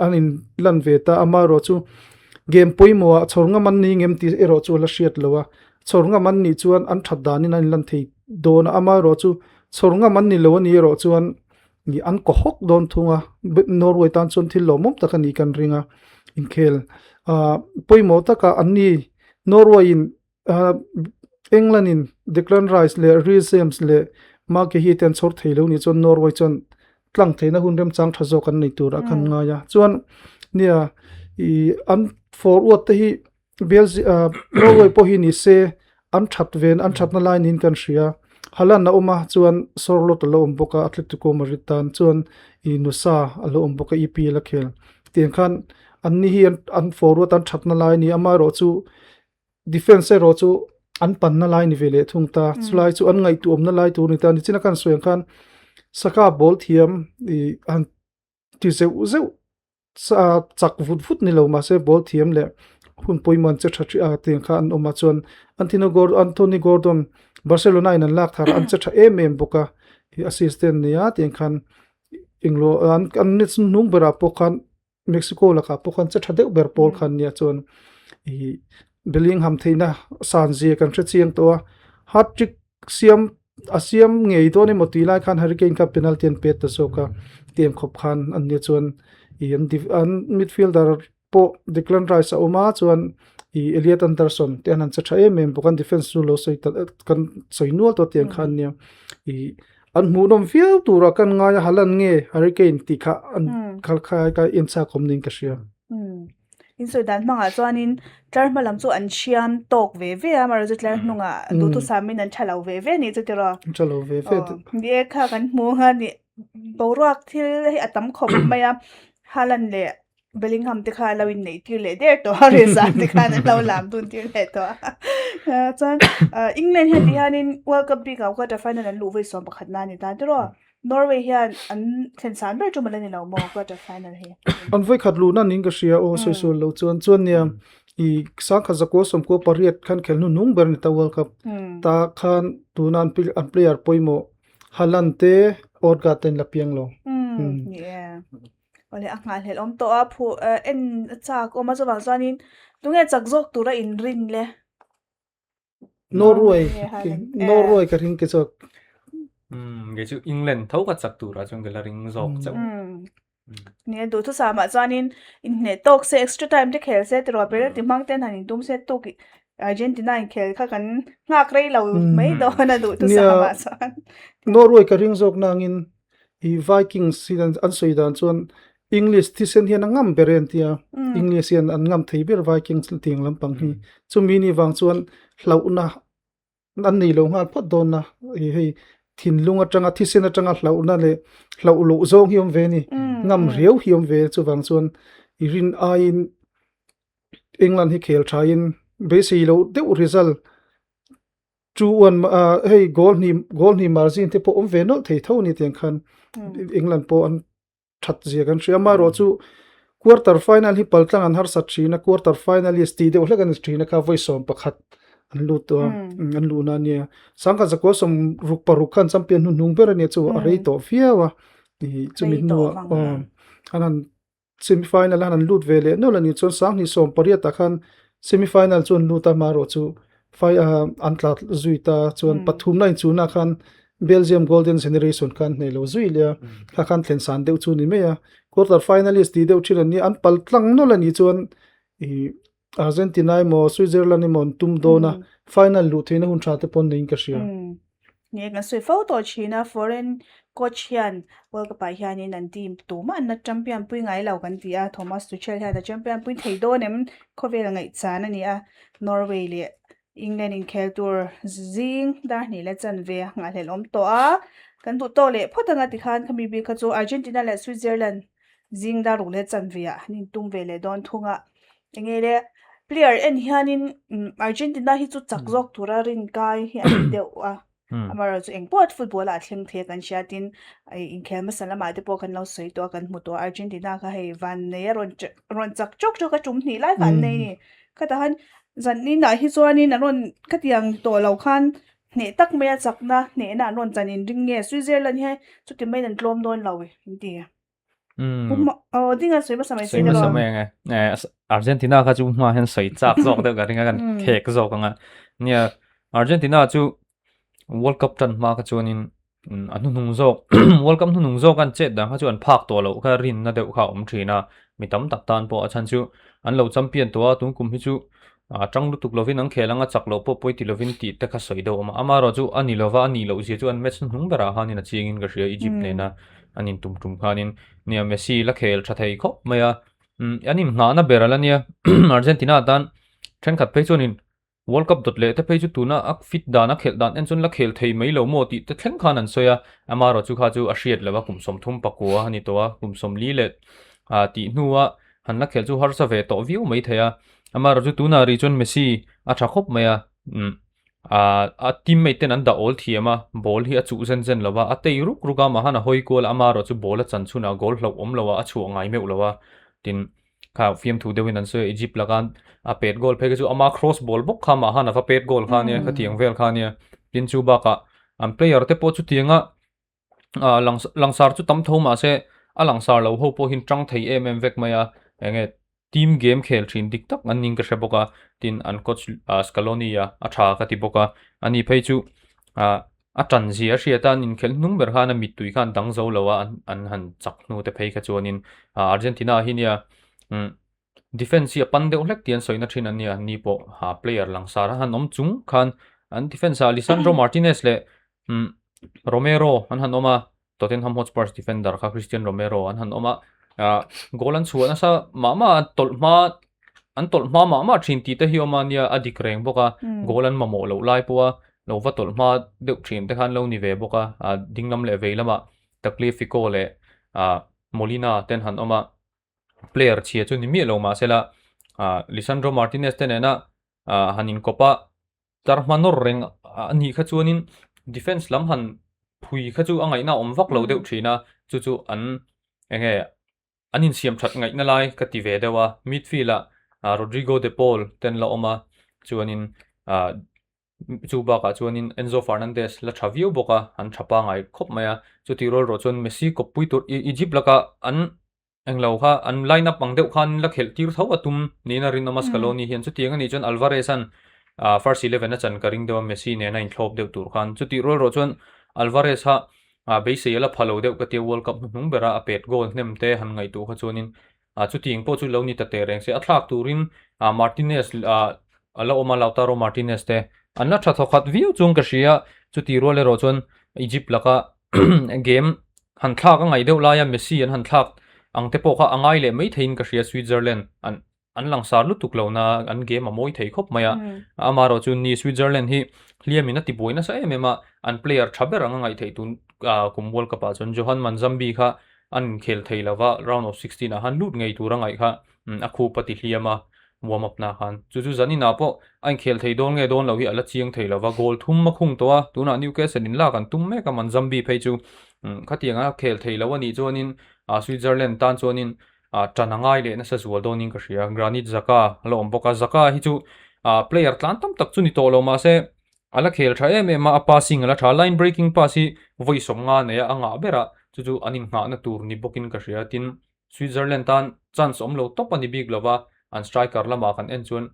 an inlan ve ta amaherawh chu game pawimawh ah chhawr ngam an ni ngem tih erawh chu a la hriat lo a, chhawr ngam an nih chuan an that danin an inlan thei dawn a, amaherawh chu chhawr ngam an ni lo a nih erawh chuan ih an kaw hawk dawn thung a, Norway tan chuan thil lawmawm tak a nih kan ring a, inkhel ah pawimawh taka an ni Norway in. England in Declan Rice leh Reece James leh Marc Guehi te an chhawr thei lo nih chuan Norway chuan tlang theihna hun remchang tha zawk an nei turah khan ngai a. Chuan nia ih an forward te hi Belgi ah Norway pawh hi ni se an that ve an thatna lai niin kan hria. Haaland a awm a chuan Sorloth a lo awm bawk a Atletico Madrid tan chuan ih Nusa a lo awm bawk a EPL a khel. Tiang khan an ni hi an forward an thatna lai a ni amaherawh chu Defence erawh chu an panna lai ni ve leh thung ta. Chulai chu an ngaihtuahawmna lai tur a ni ta. Nichina khan sawi ang khan Saka ball thiam ih han ti zeuh zeuh chak vut vut ni lo mahse ball thiam leh hun pawimawh an che tha tih a tiang kha an awm a chuan Anthony Gordon Barcelona in an lak thar a an che tha em em bawk a ih assistant nia tiang khan englo an an hnung berah pawh khan Mexico lakah pawh khan che tha deuh ber pawl khan nia chuan ih Bellingham theihna san zia kan hre chiang tawh a hat trick siam a siam ngei dawn emaw tih lai khan Harry Kane kha penalty an pet ta zawk a tiang khawp khan an nia chuan ih an an midfielder pawh Declan Rice a awm a chuan ih Elliot Anderson te an han che tha em em bawk an defence chu lo sawi ta kan sawi nual tawh tiang khan nia ih An hmuhnawm viau turah kan ngai a, Haaland nge Harry Kane tih kha an khal khai ka en chak awm niin ka hria. In sawi dan hmangah chuanin tlar hma lam chu an hriam tawk ve ve a, amaherawhchu tlar hnungah duhthusam in an tha lo ve ve anih chu tiraw? An tha lo ve ve. Ni e kha kan hmu ang a ni boruak thil hi a tam khawp mai a, Haaland leh Bellingham te kha a lo inneih tir leh der tawh a, Reza te khan an lo lam dun tir leh tawh a. Chuan England hian ti hianin World Cup bikah quarter final an luh vawi 11 na a ni ta tiraw. Norway hian an thlen san ber tum a la ni lo maw quarter final hi. An vawi khat luhna niin ka hria aw sawi sual lo chuan chuan nia i sangkhat zakua sawmkua pariat khan khel hnuhnung ber a ni ta World Cup ta khan tuna an player pawimawh Haaland te Odegaard te an la piang lo. Ni e. Awle a nghahhlelh awm tawh a phuh eh en a chak awm a chuvang chuanin tunge chak zawk tura inrin le. Norway Norway ka ring ke chawk. Umm kei chu England tho ka chak turah chuan ka la ring zawk chauh. Ni a duhthusam ah chuanin inhneh tawk se extra time te khel se tiraw penalty hmang ten han intum se tuk Argentina inkhel kha kan nghak rei lo mai dawn a duhthusam ah chuan. Norway ka ring zawk nangin I Vikings hi an sawi dan chuan English thisen hian a ngam ber e an ti a, English hian an ngam thei ber Vikings tiang lampang hi. Chumi ni vang chuan hlauhna an nei lo nghal phawt dawn a, i hei thinlung atanga thisen atanga hlauhna leh hlauh loh zawng hi awm ve a ni, ngam riau hi awm ve a chuvang chuan i rin aiin England hi khel thain beisei loh deuh result 2-1 hei goal hnih goal hnih margin te pawh awm ve nawlh thei tho a ni tiang khan England pawh an that zia kan hria amaherawh chu quarter final hi paltlang an harsat thin a quarter finalist tih deuh hlek a ni thin a kha vawi 11 an lut tawh a an luhna a nia sangkhat zakua 66 khan champion hnuhnung ber a nia chu a rei tawh viau a chumi hnuah an han Semi final han an lut ve leh nawlh a nih chuan sanghnih 18 ah khan semi final chu an lut a amaherawh chu an tla zui ta chuan pathumna inchhunah khan Belgium Golden Generation khan hneh lo zui leh a kha khan thlen san deuh chu a ni mai a quarter finalist tih deuh thin an nia an pal tlang nawlh a nih chuan ih Argentina emaw Switzerland emaw an tum dawn a, final luh theihna hun tha te pawh an neiin ka hria. Ni e, kan sawi fo tawh thin a, foreign coach hian World Cup ah hianin an team tumah an la champion pui ngai lo kan ti a, Thomas Tuchel hian a champion pui thei dawn em khawvel ngaihchan a ni a, Norway leh England inkhel tur zing dar hnih leh chanve a nghahhlelh awm tawh a, kan duh tawk leh phawt anga tikhan khami bik kha chu Argentina leh Switzerland zing dar ruk leh chanve ah an intum ve leh dawn thung a. Enge le player en hianin Argentina hi chu chak zawk tura rin kai hi a ni deuh a. Amaherawhchu eng pawh football ah a thleng thei a kan hriatin inkhel hmasa lamah te pawh kan lo sawi tawh a kan hmu tawh a Argentina kha hei vannei a rawn rawn chak chawk chawk a tum hnih lai kha an nei a ni. Khatah khan zaninah hi chuanin an rawn khatiang tawh lo khan hneh tak maia chakna hnehna an rawn chan inring nge Switzerland hi chuti maiin an tlawm dawn lo inti. Aw ding a sawi hmasa mai sawi hmasa mai ang e. Argentina kha chu hma hian sawi chak zawk deuh ka ring a kan khek zawk ang a. Nia Argentina chu World Cup tan hma kha chuanin a hnuhnung zawk World Cup hnuhnung zawk an chet dan kha chu an phak tawh loh kha rinna deuh kha a awm thin a. Mi tam tak tan pawh a chhan chu an lo champion tawh a tun kum hi chu. A tang lutuk lovin an khel anga chak loh pawh pawi ti lovin tih te kha sawi deuh a awm a. Amaherawh chu a ni lova, a nih loh zia chu an match hnuhnung berah khanin a chiangin ka hria Egypt nena an intum tum khanin. Nia Messi la khel tha thei khawp mai a, an inhnahna ber a la nia Argentina tan thenkhat phei chuanin World Cup dawt leh te phei chu tuna a fit dan a khelh dan en chuan la khel thei mai lo maw tih te thleng khan an sawi a, amaherawh chu kha chu a hriat loh a kum 34 a ni tawh a, kum 40 leh tih hnua han la khelh chu harsa ve tawh viau mai thei a. Amaherawh chu tunah rih chuan Messi a tha khawp mai a, umm a teammate ten an dah awl thiam a, ball hi a chuh zen zen lo va, a tei ruk ruk a, amah khan a hawi kual a, amaherawh chu ball a chan chhunah goal hlauh awm lo a, a chhuah ngai meuh lo a, tin kha fiamthu deuhin an sawi a, Egypt laka a pet goal phei kha chu ama cross ball bawk kha amah khan a va pet goal kha ania, khatiang vel kha ania, tin chu bakah an player te pawh chutianga ah langsar chu tam tho mahse a langsar lo ho pawh hian tang thei em em vek mai a enge team game khel thin dik tak an ning ka hre bawk a tin an coach ah Scaloni a a tha ka ti bawk a ani phei chu ah a tan zia a hriat a an inkhelh hnung ber khan a mittui khan dang zo lo a an han chak hnu te phei kha chuanin ah Argentina hi nia umm Defence hi a pan deuh hlek tih an sawina thin an nia, anni pawh ha player langsar a han awm chung khan an defence ah Lisandro Martinez leh Romero an han awm a, Tottenham Hotspurs defender kha Cristian Romero an han awm a, ah goal an chhuah nasa mah mah a, tawlh hma an tawlh hma mah mah thin tih te hi awm a nia a dik reng bawk a, goal an mamawh loh lai pawh a lo va tawlh hma deuh thin te khan lo ni ve bawk a, ah dinglam leh vei lamah Tagliafico leh ah Molina te an han awm a. player chhia chu ni miah lo mahse la ah Lisandro Martinez te nena ah han inkawp a tlar hma nawr reng a nih kha chuanin defence lam han phui kha chu a ngaihna a awm vak lo deuh thin a chu chu an eng nge an insiam that ngaihna lai ka ti ve deuh a midfield ah ah Rodrigo De Paul te an la awm a chuanin ah Chu bakah chuanin Enzo Fernandez la tha viau bawk a, an tha pangai khawp mai a. Chutih rual ruah chuan Messi kawppui tur Egypt laka an englo kha an line up ang deuh khan la khelh tir tho a tum niin a rinawm a Scaloni hian. Chutiang anih chuan Alvarez an first 11 a chan ka ring deuh a Messi nena inthlawp deuh tur khan. Chutih rual ruah chuan Alvarez kha beisei a la pha lo deuh ka tia World Cup hnuhnung bera a pet goal hnem te han ngaihtuah kha chuanin Ah chutiang pawh chu lo ni ta teh reng se, a thlak turin ah Martinez ah a la awm a, Lautaro Martinez te an la tha thawkhat viau chuan ka hria, chuti rual erawh chuan Egypt laka game han thlak a ngaih deuh laia Messi an han thlak ang te pawh kha a ngai leh mai theiin ka hria, Switzerland an an langsar lutuk lo na an game a mawi thei khawp mai a, amaherawh chu ni Switzerland hi hliamin a tibuai nasa em em a, an player tha ber ang a ngaih theih tun ah kum World Cup ah chuan Johan Manzambi kha An inkhel thei lova, round of 16 ah khan lut ngei tur a ngaih kha a khup a ti hliam a, warm up na khan. Chu chu zanin ah pawh a inkhel thei dawn nge dawn lo hi a la chiang thei lova, goal thum a khung tawh a, tunah Newcastle in lak an tum mek a, Manzambi phei chu khatiang a khel thei lo a nih chuanin Switzerland tan chuanin tan a ngai leh nasa zual dawnin ka hria. Granit Xhaka a la awm bawk a, Xhaka hi chu player tlan tam tak chu ni tawh lo mahse A la khel tha em em a, a passing a la tha a, line breaking pass hi vawi 50 nei a, a ngah ber a, chu chu an innghahna tur ni bawkin ka hria. Tin, Switzerland tan chance awm lo tawp a ni bik lo va, an striker lamah kan en chuan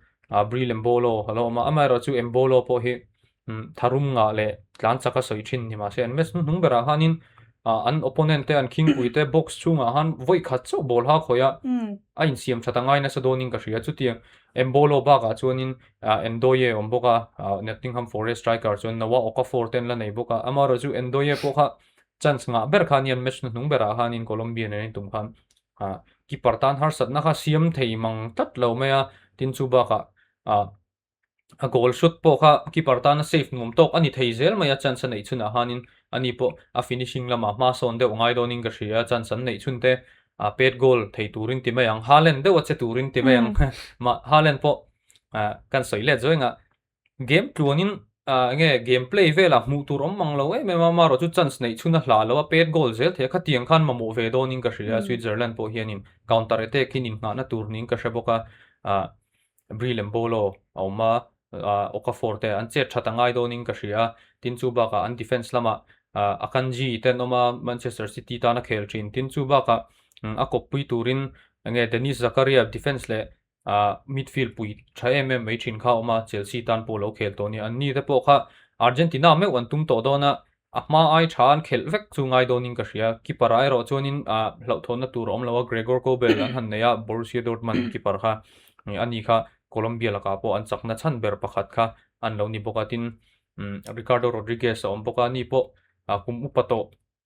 Breel Embolo a lo awm a, amaherawh chu Embolo pawh hi tharum ngah leh tlan chak a sawi thin ni mahse an match hnuhnung berah khanin an opponent te an khingpui te box chhungah khan vawi khat chauh ball ha khawih a, a insiam that a ngai nasa dawnin ka hria. Chutiang Embolo bakah chuanin Ndoye awm bawk a, Nottingham Forest striker chuan Noah Okafor te an la nei bawk a, amaherawh chu Ndoye pawh kha chance ngah ber kha anian match hnuhnung berah khanin Colombia nen an intum khan keeper tan harsatna kha siam thei mang tlat lo mai a, tin chu bakah a goal shot pawh kha keeper tana safe nuam tawk a ni thei zel mai a, chance a neih chhunah khanin ani pawh a finishing lamah hma sawn deuh ngai dawnin ka hria, chance an neih chhun te pet goal thei turin ti mai ang, Haaland deuh a che turin ti mai ang, mah Haaland pawh kan sawi let zawih ang a, game tluanin enge game play velah hmuh tur awm mang lo em em a, amaherawh chu chance neih chhun a hlah lo a, pet goal zel thei a, khatiang khan mamawh ve dawnin ka hria, Switzerland pawh hianin counter attack hi inngahna tur niin ka hre bawk a, Breel Embolo a awm a, Okafor te an chet that a ngai dawnin ka hria a, tin chu bakah an defence lamah Akanji te an awm a, Manchester City tan a khel thin, tin chu bakah a kawppui turin enge Denis Zakaria defence leh midfield pui tha em em mai thin kha a awm a, Chelsea tan pawh lo khel tawh a ni. Anni te pawh kha Argentina meuh an tum tawh dawn a, A hma ai tha an khelh vek chu ngai dawnin ka hria. Keeper ah erawh chuanin hlauhthawnna tur a awm lo a, Gregor Kobel an han nei a, Borussia Dortmund keeper kha a ni kha. Colombia lakah pawh an chakna chhan ber pakhat kha an lo ni bawk a, tin Ricardo Rodriguez a awm bawk a, ani pawh kum upa tawh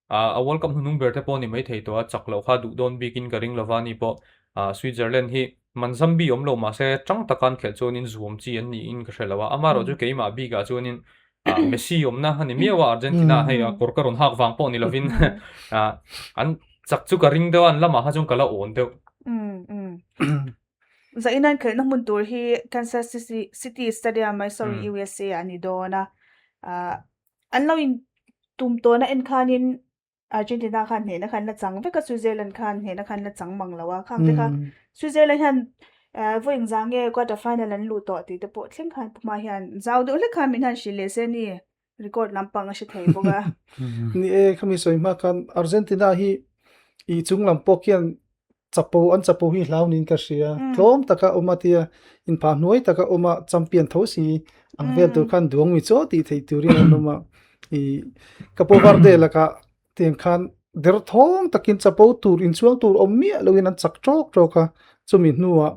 a World Cup hnuhnung ber te pawh a ni maithei tawh a, chak loh kha duh dawn bikin ka ring lova, ani pawh Switzerland hi Manzambi awm lo mahse tang taka an khelh chuanin zuam chi an niin ka hre lo a, amaherawh chu keimah bikah chuanin Messi awmna a ni miau a, Argentina hei a kawr ka rawn hak vang pawh ni lovin an chak chu ka ring deuh a, an lamah kha chuan ka la awn deuh. Zain an khelhna hmun tur hi Kansas City Stadium, Missouri, USA ah a ni dawn a. An lo in tum tawhna en khanin Argentina khan hnehna khan la chang vek a, Switzerland khan hnehna khan la chang mang lo a. Khang te kha Switzerland hian vawi engzah nge quarter final an luh tawh tih te pawh thleng khan Puma hian zau deuh hlek khan min han hrilh leh se ni record lampang a hre thei bawk a. Ni e, khami sawi hma khan Argentina hi i chung lam pawh khian chapo an chapo hi hlau niin ka hria tlawm taka awm a tia inphah hnuai taka awm a champion tho si ang vel tur khan duang mi chaw tih theih turin an awm a ih Capo Verde lakah tiang khan derthawng takin chapo tur inchhuang tur awm miah loin an chak tawk tawk a chumi hnuah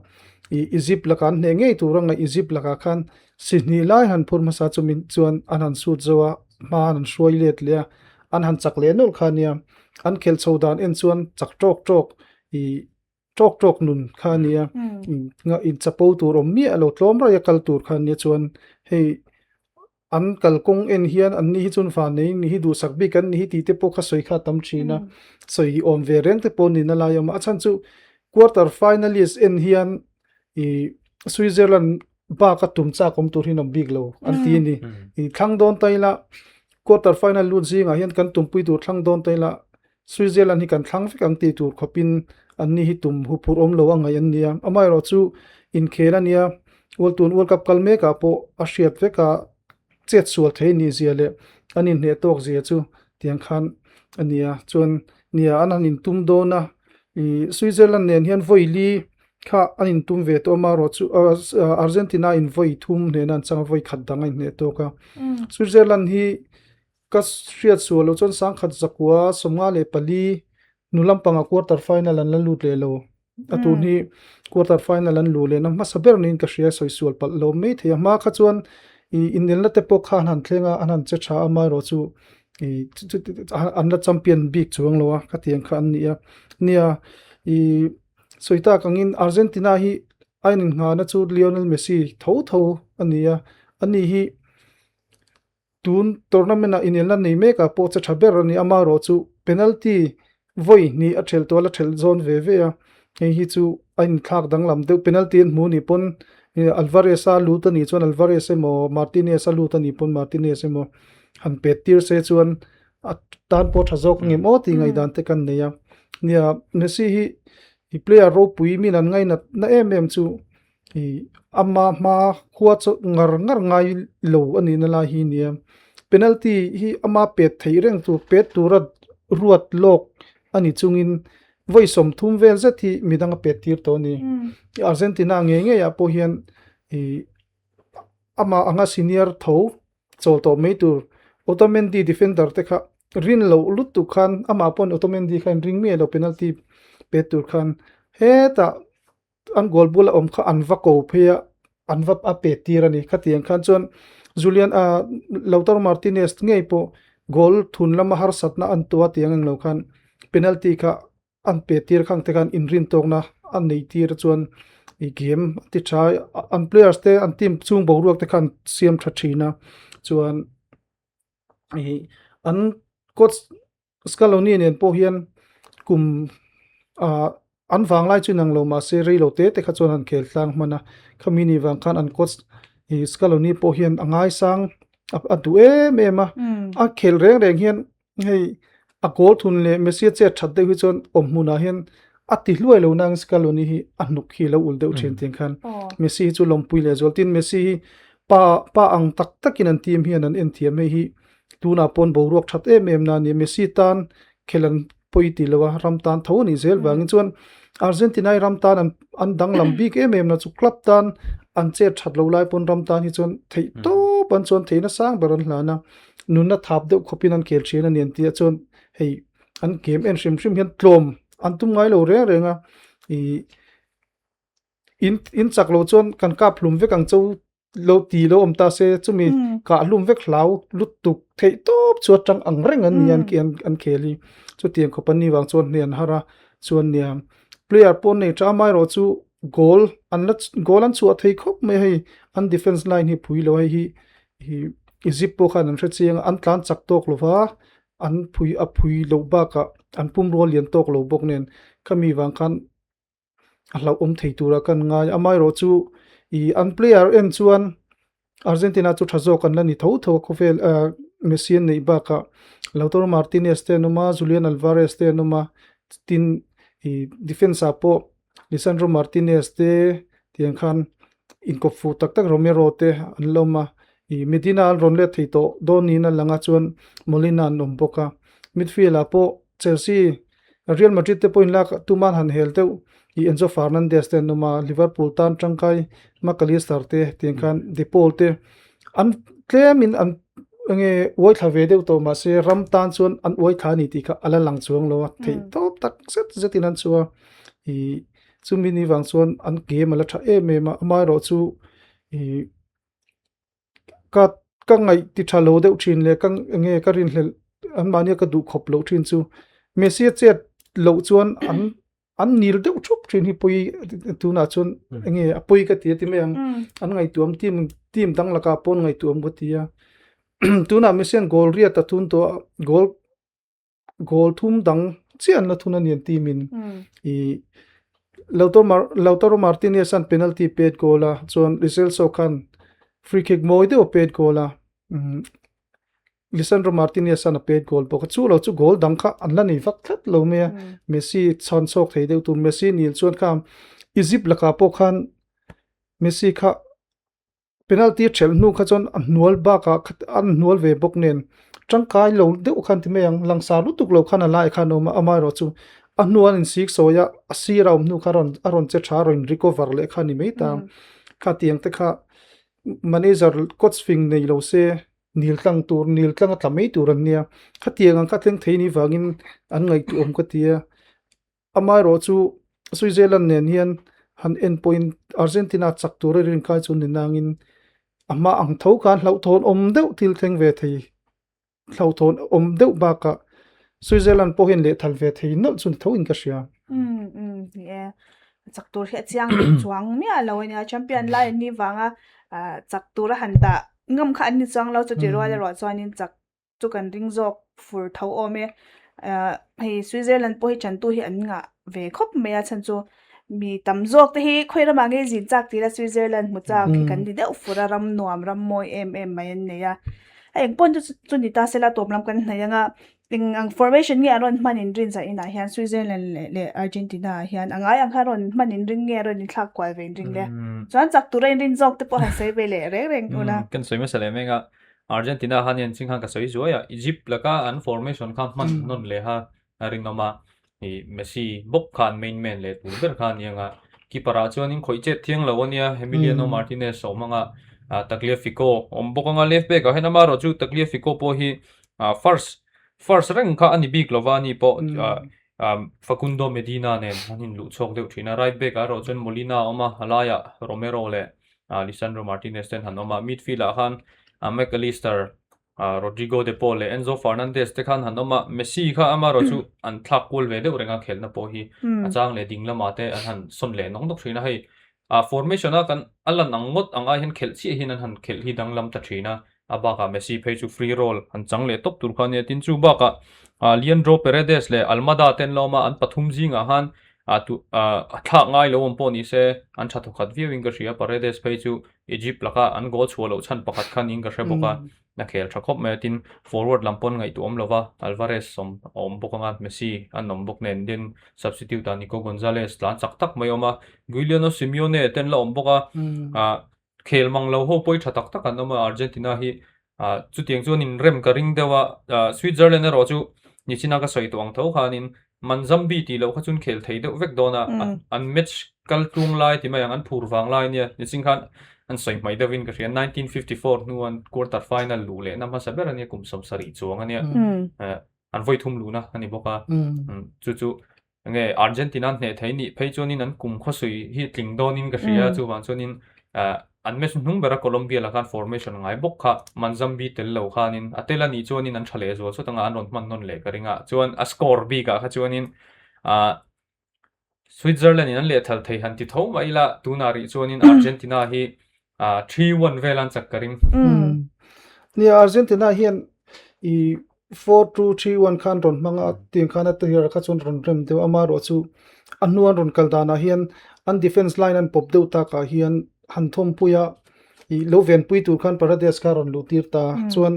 ih Egypt lakah an hneh ngei tur a ngaih Egypt lakah khan si hnih lai han phur hmasa chumi chuan an han sut zo a hma an han hruai let leh a an han chak leh nawlh kha ania an khelh chho dan en chuan chak tawk tawk ih tawk tawk nun kha a nia in chapo tur awm miah lo tlawm raih a kal tur kha ania chuan hei an kalkawng en hian an ni hi chuan van nei ni hi duhsak bik an ni hi tih te pawh kha sawi kha a tam thin a sawi awm ve reng te pawh nihna lai a awm a a chhan chu quarter finalist en hian ih Switzerland bak a tum chak awm tur hi an awm bik lo an ti a ni ih thlang dawn ta ila quarter final lut zingah hian kan tumpui tur thlang dawn ta ila Switzerland hi kan thlang vek ang tih tur khawpin an ni hi tum huphurh awm lo a ngaih an ni a amaherawh chu inkhel a nia World tun World Cup kal mekah pawh a hriat vek a chet sual thei nih zia leh an inhneh tawk zia chu tiang khan a ni a chuan nia an han intum dawn a ih Switzerland nen hian vawi li Kha an intum ve tawh a marawh chu Argentina in vawi thum hnehna an chang a vawi khat dang a inhneh tawk a. Switzerland hi ka hriat sual loh chuan sangkhat zakua 54 nu lampangah quarter final an la lut leh lo. A tun hi quarter final an luh lehna hmasa ber niin ka hria sawi sual palh lo mai thei a. Hma kha chuan ih inelna te pawh kha an han thleng a an han che tha a marawh chu ih an la champion bik chuang lo a khatiang kha an ni a. Nia ih Sawi tak angin Argentina hi a inngahna chu Lionel Messi tho tho a ni a, ani hi tun tournament-ah inelna nei mekah pawh che tha ber a ni. Amaherawh chu penalty vawi hnih a thelh tawh a la thelh zawn ve ve a, hei hi chu a inthlak danglam deuh. Penalty an hmu nih pawn Alvarez-a lut a nih chuan Alvarez emaw Martinez-a lut a nih pawn Martinez emaw han pet tir se chuan a tan pawh tha zawk angem aw tih ngaihdan te kan nei a. Nia Messi hi i player ropui min an ngainat na em em chu i ama hma khua chu ngar ngar ngai lo a nihna lai hi nia. Penalty hi ama pet theih reng tur pet tura ruat lawk a ni chungin vawi 30 vel zet hi midang a pet tir tawh a ni. Argentina ngei ngei ah pawh hian i Amah anga senior tho chawl tawh mai tur Otamendi defender te kha rin loh lutuk khan amah pawn Otamendi kha in ring miah lo penalty pe tur khan hetah an goal bula awm kha an va ko phei a an va a pe tir a ni khatiang khan chuan Julian ah Lautaro Martinez ngei pawh goal thun lama harsatna an tua tiang englo khan penalty kha an pe tir khang te khan inrin tawkna a nei tir chuan ih game a ti tha a an players te an team chhung boruak te khan siam tha thin a chuan ih an coach Scaloni nen pawh hian kum ah an vanglai chu inang lo mahse reilo te te kha chuan an khel tlang hman a khami ni vang khan an coach ih Scaloni pawh hian a ngaisang a duh em em a a khel reng reng hian Hei a goal thun leh Messi a chet that deuh hi chuan awm hmunah hian a ti hluai lo nang Scaloni hi a hnuk hi lo ul deuh thin tiang khan Messi hi chu lawmpui leh zual tin Messi hi pa pa ang tak takin an team hian an en thiam hei hi tunah pawn boruak that em em na a ni Messi tan khel an pawi ti lo a ram tan tho a nih zel vangin chuan Argentina hi ram tan an an danglam bik em em na chu club tan an chet that lo lai pawn ram tan hi chuan theih tawp an chuan theihna sang ber an hlan a. nunna thap deuh khawpin an khel thin a ni an tih ah chuan hei an game en hrim hrim hian tlawm an tum ngai lo reng reng a ih In in chak lo chuan kan kap hlum vek ang cheu lo ti lo awm ta se chumi kah hlum vek hlau lutuk theih tawp chu atang ang reng an ni an an khel hi. Chutiang khawp an ni vang chuan hne an har a chuan nia player pawh an nei tha amaherawh chu goal an la goal an chhuah thei khawp mai a hei an defence line hi phui lo hei hi hi Egypt pawh khan an hre chiang a an tlan chak tawk lo va an phui a phui loh bakah an pumrua lian tawk lo bawk nen khami vang khan a hlauhawm thei tura kan ngai. Amaherawh chu ih an player en chuan Argentina chu tha zawk an la ni tho tho a khawvel ah Messi an neih bakah Lautaro Martinez te an awm a, Julian Alvarez te an awm a, tin ih defence ah pawh Lisandro Martinez te tiang khan inkawp fuh tak tak Romero te an la awm a, ih Medina an rawn let thei tawh dawn niin a lang a chuan Molina an awm bawk a, midfield ah pawh Chelsea Real Madrid te pawhin lak tuman han hel deuh i Enzo Fernandez te an awm a, Liverpool tan tangkai Mac Allister te tiang khan De Paul te an tlemin an enge uai thla ve deuh tawh mahse ram tan chuan an uai thla a ni tih kha a la lang chuang lo a, theih tawp tak zet zetin an chu a, ih chumi ni vang chuan an game a la tha em em a, amaherawhchu ih Ka ka ngaih ti tha lo deuh thin leh ka enge ka rinhlelh an mahnia ka duh khawp loh thin chu Messi a chet loh chuan an an nil deuh thup thin hi pawi tunah chuan enge a pawi ka ti a ti mai ang an ngaihtuam team team dang lakah pawh an ngaihtuam ka ti a tunah Messi an goal riat a thun tawh a goal goal thum dang chiah an la thun a ni an team in i Lautaro Martinez an penalty pet goal a chuan Lo Celso khan free kick mawi deuh a pet goal a Lisandro Martinez an a pet goal bawk a chu lo chu goal dang kha an la nei vak tlat lo mai a Messi chhan chhawk thei deuh tur Messi nil chuan kha Egypt lakah pawh khan Messi kha Penalty a ṭhelh hnu kha chuan a hnual bakah an hnual ve bawk nen tangkai lo deuh khan ti mai ang langsar lutuk lo khan a laiah khan a awm a amaherawh chu a hnual in sik sawi a a sir a awm hnu kha a rawn a rawn che tha a rawn recover leh kha a ni mai ta kha tiang te kha manager coach fing nei lo se nil tlang tur nil tlang a tla mai tur an nia khatiang ang kha thleng thei ni vangin an ngaihtuah awm ka ti a. Amaherawh chu Switzerland nen hian han en pawhin Argentina chak tura rinkai chu ni nangin a hma ang tho khan hlauhthawn awm deuh thil thleng ve thei hlauhthawn awm deuh bakah Switzerland pawh hian lehthal ve thei nawlh chu ni tho in ka hria. Umm umm ni e. Chak tur hi a chiang duh chuang miah lo a nia. Champion lai an nih vanga chak tura han dah ngam kha an ni chuang lo chuti rual erawh chuanin chak chu kan ring zawk fur tho awm e ah hei Switzerland pawh hi chantu hi an ngah ve khawp mai a chhan chu mi tam zawk te hi khawi ramah nge zin chak tih ila Switzerland hmu chak hi kan ni deuh fur a ram nuam ram mawi em em mai an nei a a eng pawh chu chu ni ta sela tawp lam kan hnaih ang a eng ang formation nge an rawn hman in rin zah inah hian Switzerland leh leh Argentina ah hian a ngai ang kha rawn hman in ring nge rawn inthlak kual ve in ring le chuan chak tura in rin zawk te pawh han sawi ve leh reng reng ula. Kan sawi hmasa leh mek a Argentina khan hian ching khan ka sawi zuai a, Egypt laka an formation kha hman nawn leha a rinawm a, ih Messi bawk khan main man leh tur ber kha a ni ang a, keeper ah chuanin khawih chet thiang lo a nia, Emiliano Martinez a awm ang a, ah Tagliafico a awm bawk ang a, left back ah hian amaherawh chu Tagliafico pawh hi ah first first reng kha a ni bik lova a ni pawh ah ah Facundo Medina nen an inluh chhuak deuh thin a, right back ah erawh chuan Molina a awm a, a laiah Romero leh Lisandro Martinez ten han awm a, midfield ah khan Mac Allister, Rodrigo De Paul leh Enzo Fernandez te khan han awm a, Messi kha amaherawh chu an thlak kual ve deuh reng a khelhna pawh hi a chang leh ding lamah te an han sawn leh nawk nawk thin a, hei formation a kan a lan ang ngawt ang ai hian khelh chiah hian an han khelh hi danglam ta thin a, a bakah Messi phei chu free role han chang leh tawp tur kha a nia, tin chu bakah Leandro Paredes leh Almada te an la awm a, an pathum zingah khan A tu a thlak ngai lo awm pawh ni se, an tha thawkhat viau in ka hria. Paredes phei chu Egypt laka an goal chhuah loh chhan pakhat kha niin ka hre bawk a, a khel tha khawp mai a. Tin, forward lam pawn ngaihtuah awm lova, Alvarez awm a awm bawk anga, Messi an awm bawk nen. Then substitute ah Nico Gonzalez tlan chak tak mai a awm a, Giuliano Simeone te an la awm bawk a. Ah Khel mang lo ho pawi tha tak tak an awm a, Argentina hi chutiang chuan in rem ka ring deuh a, Switzerland erawh chu nichina ka sawi tawh ang tho khanin Manzambi tih loh kha chuan khel thei deuh vek dawn a, an match kal tlung lai ti mai ang, an phur vang lai ania, nichin khan an sawi hmaih deuhin ka hria, 1954 hnuan quarter final luh lehna hmasa ber ania kum 70 chuang ania, an vawi thum luhna a ni bawk a, chu chu. Nge Argentina an hneh thei nih phei chuanin an kum khawsui hi tling dawnin ka hria a, chuvang chuanin an match hnung bera Colombia lah khan formation ngai bawk kha Manzambi tel lo khanin a tel a nih chuanin an tha leh zual sawt anga an rawn hman nawn leh ka ring a, chuan a score bikah kha chuanin Switzerland in an lehthal thei han ti tho mah ila tunah rih chuanin Argentina hi 3-1 vel an chak ka ring. Nia Argentina hian i 4-2-3-1 khan rawn hmang a tiang khan a tir kha chuan rawn rem deuh amaherawh chu a hnu an rawn kal danah hian an defence line an pawp deuh takah hian han thawmpui a i lo venpui tur khan Paredes kha rawn luh tir ta chuan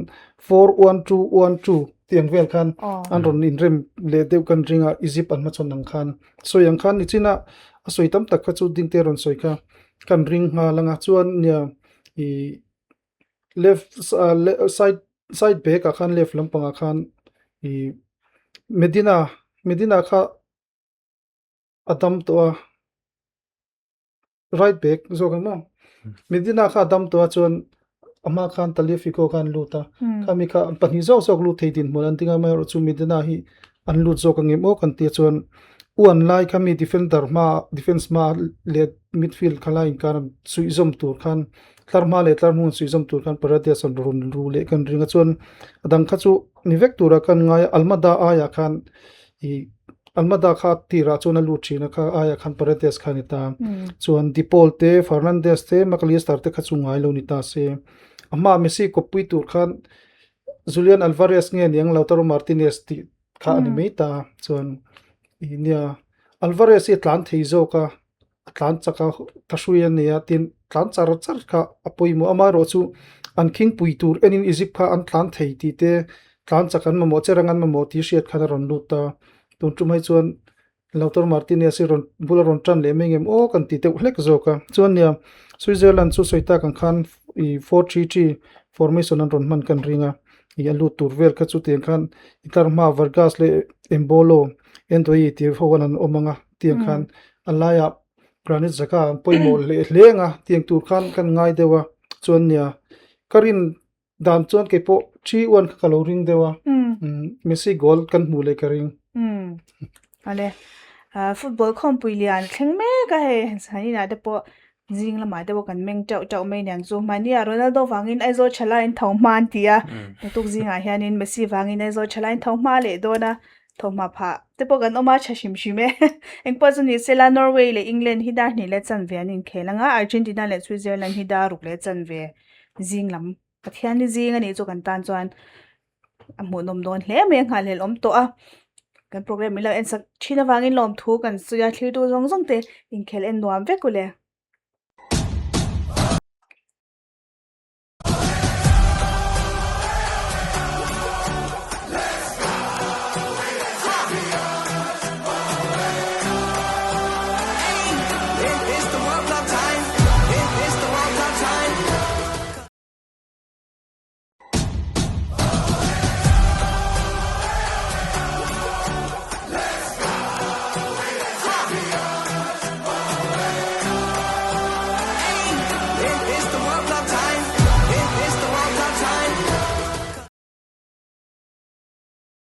4-1-2-1-2 tiang vel khan an rawn inrem leh deuh kan ring a Egypt an hmachhawn ang khan sawi ang khan nichina a sawi tam tak kha chu dingte rawn sawi kha kan ring nghal anga chuan nia i left side side back ah khan left lampangah khan i Medina Medina kha a dam tawh a. Right back zawk ang maw? Medina kha a dam tawh a chuan a hma khan Tagliafico kha an lut a. Khami kha an pahnih zawk zawk lut thei dinhmun an ding a, amaherawhchu Medina hi an lut zawk ang em aw kan tia chuan uan lai kha mi defender hma defence hma leh midfield kha lai inkar an suihzawm tur khan tlar hma leh tlar hnung an suihzawm tur khan Paredes an rawn ru leh kan ring a chuan a dang kha chu ni vek tura kan ngai a Almada aiah khan ih Almada kha tirah chuan a lut thin a kha aiah khan Paredes kha a ni ta. Chuan De Paul te, Fernandes te, Mac Allister te kha chu ngai lo ni ta se. A hmaah Messi kawppui tur khan Julian Alvarez nge niang Lautaro Martinez tih kha a ni mai ta. Chuan ih nia Alvarez hi a tlan thei zawk a. a tlan chak a ka hrui a nia tin tlan char char kha a pawimawh amaherawh chu an khingpui tur enin Egypt kha an tlan thei tih te tlan chak an mamawh che rang an mamawh tih hriat khan a rawn lut a tun tum hi chuan Lautaro Martinez hi rawn bula rawn tan leh mai ngem aw kan ti deuh hlek zawk a chuan nia Switzerland chu sawi tak ang khan ih 4-3-3 formation an rawn hman kan ring a ih a lut tur vel kha chu tiang khan i tlar hma Vargas leh Embolo Endoi tih ho an awm ang a. Tiang khan a laiah Granit Xhaka an pawimawh leh hle ang a, tiang tur khan kan ngai deuh a, chuan nia ka rin dan chuan kei pawh 3-1 kha ka lo ring deuh a, Messi goal kan hmuh leh ka ring. Awle, football khawmpui lian a thleng mek a hei, China te pawh Zing lamah te pawh kan meng teuh teuh mai aniang chu. Mahnia Ronaldo vangin Aizawl thalai an tho hma an ti a, naktuk zingah hianin Messi vangin Aizawl thalai an tho hma leh dawn a, tho hma phah te pawh kan awm a tha hrim hrim e. Engpawh chu ni sela Norway leh England hi dar hnih leh chanve an inkhel ang a, Argentina leh Switzerland hi dar ruk leh chanve zing lam Pathian ni zing a nih chu kan tan chuan a hmuhnawm dawn hle mai a nghahhlelh awm tawh a kan programme min lo en sak thin avangin lawmthu kan sawi a thlirtu zawng zawng te inkhel en nuam vek u le.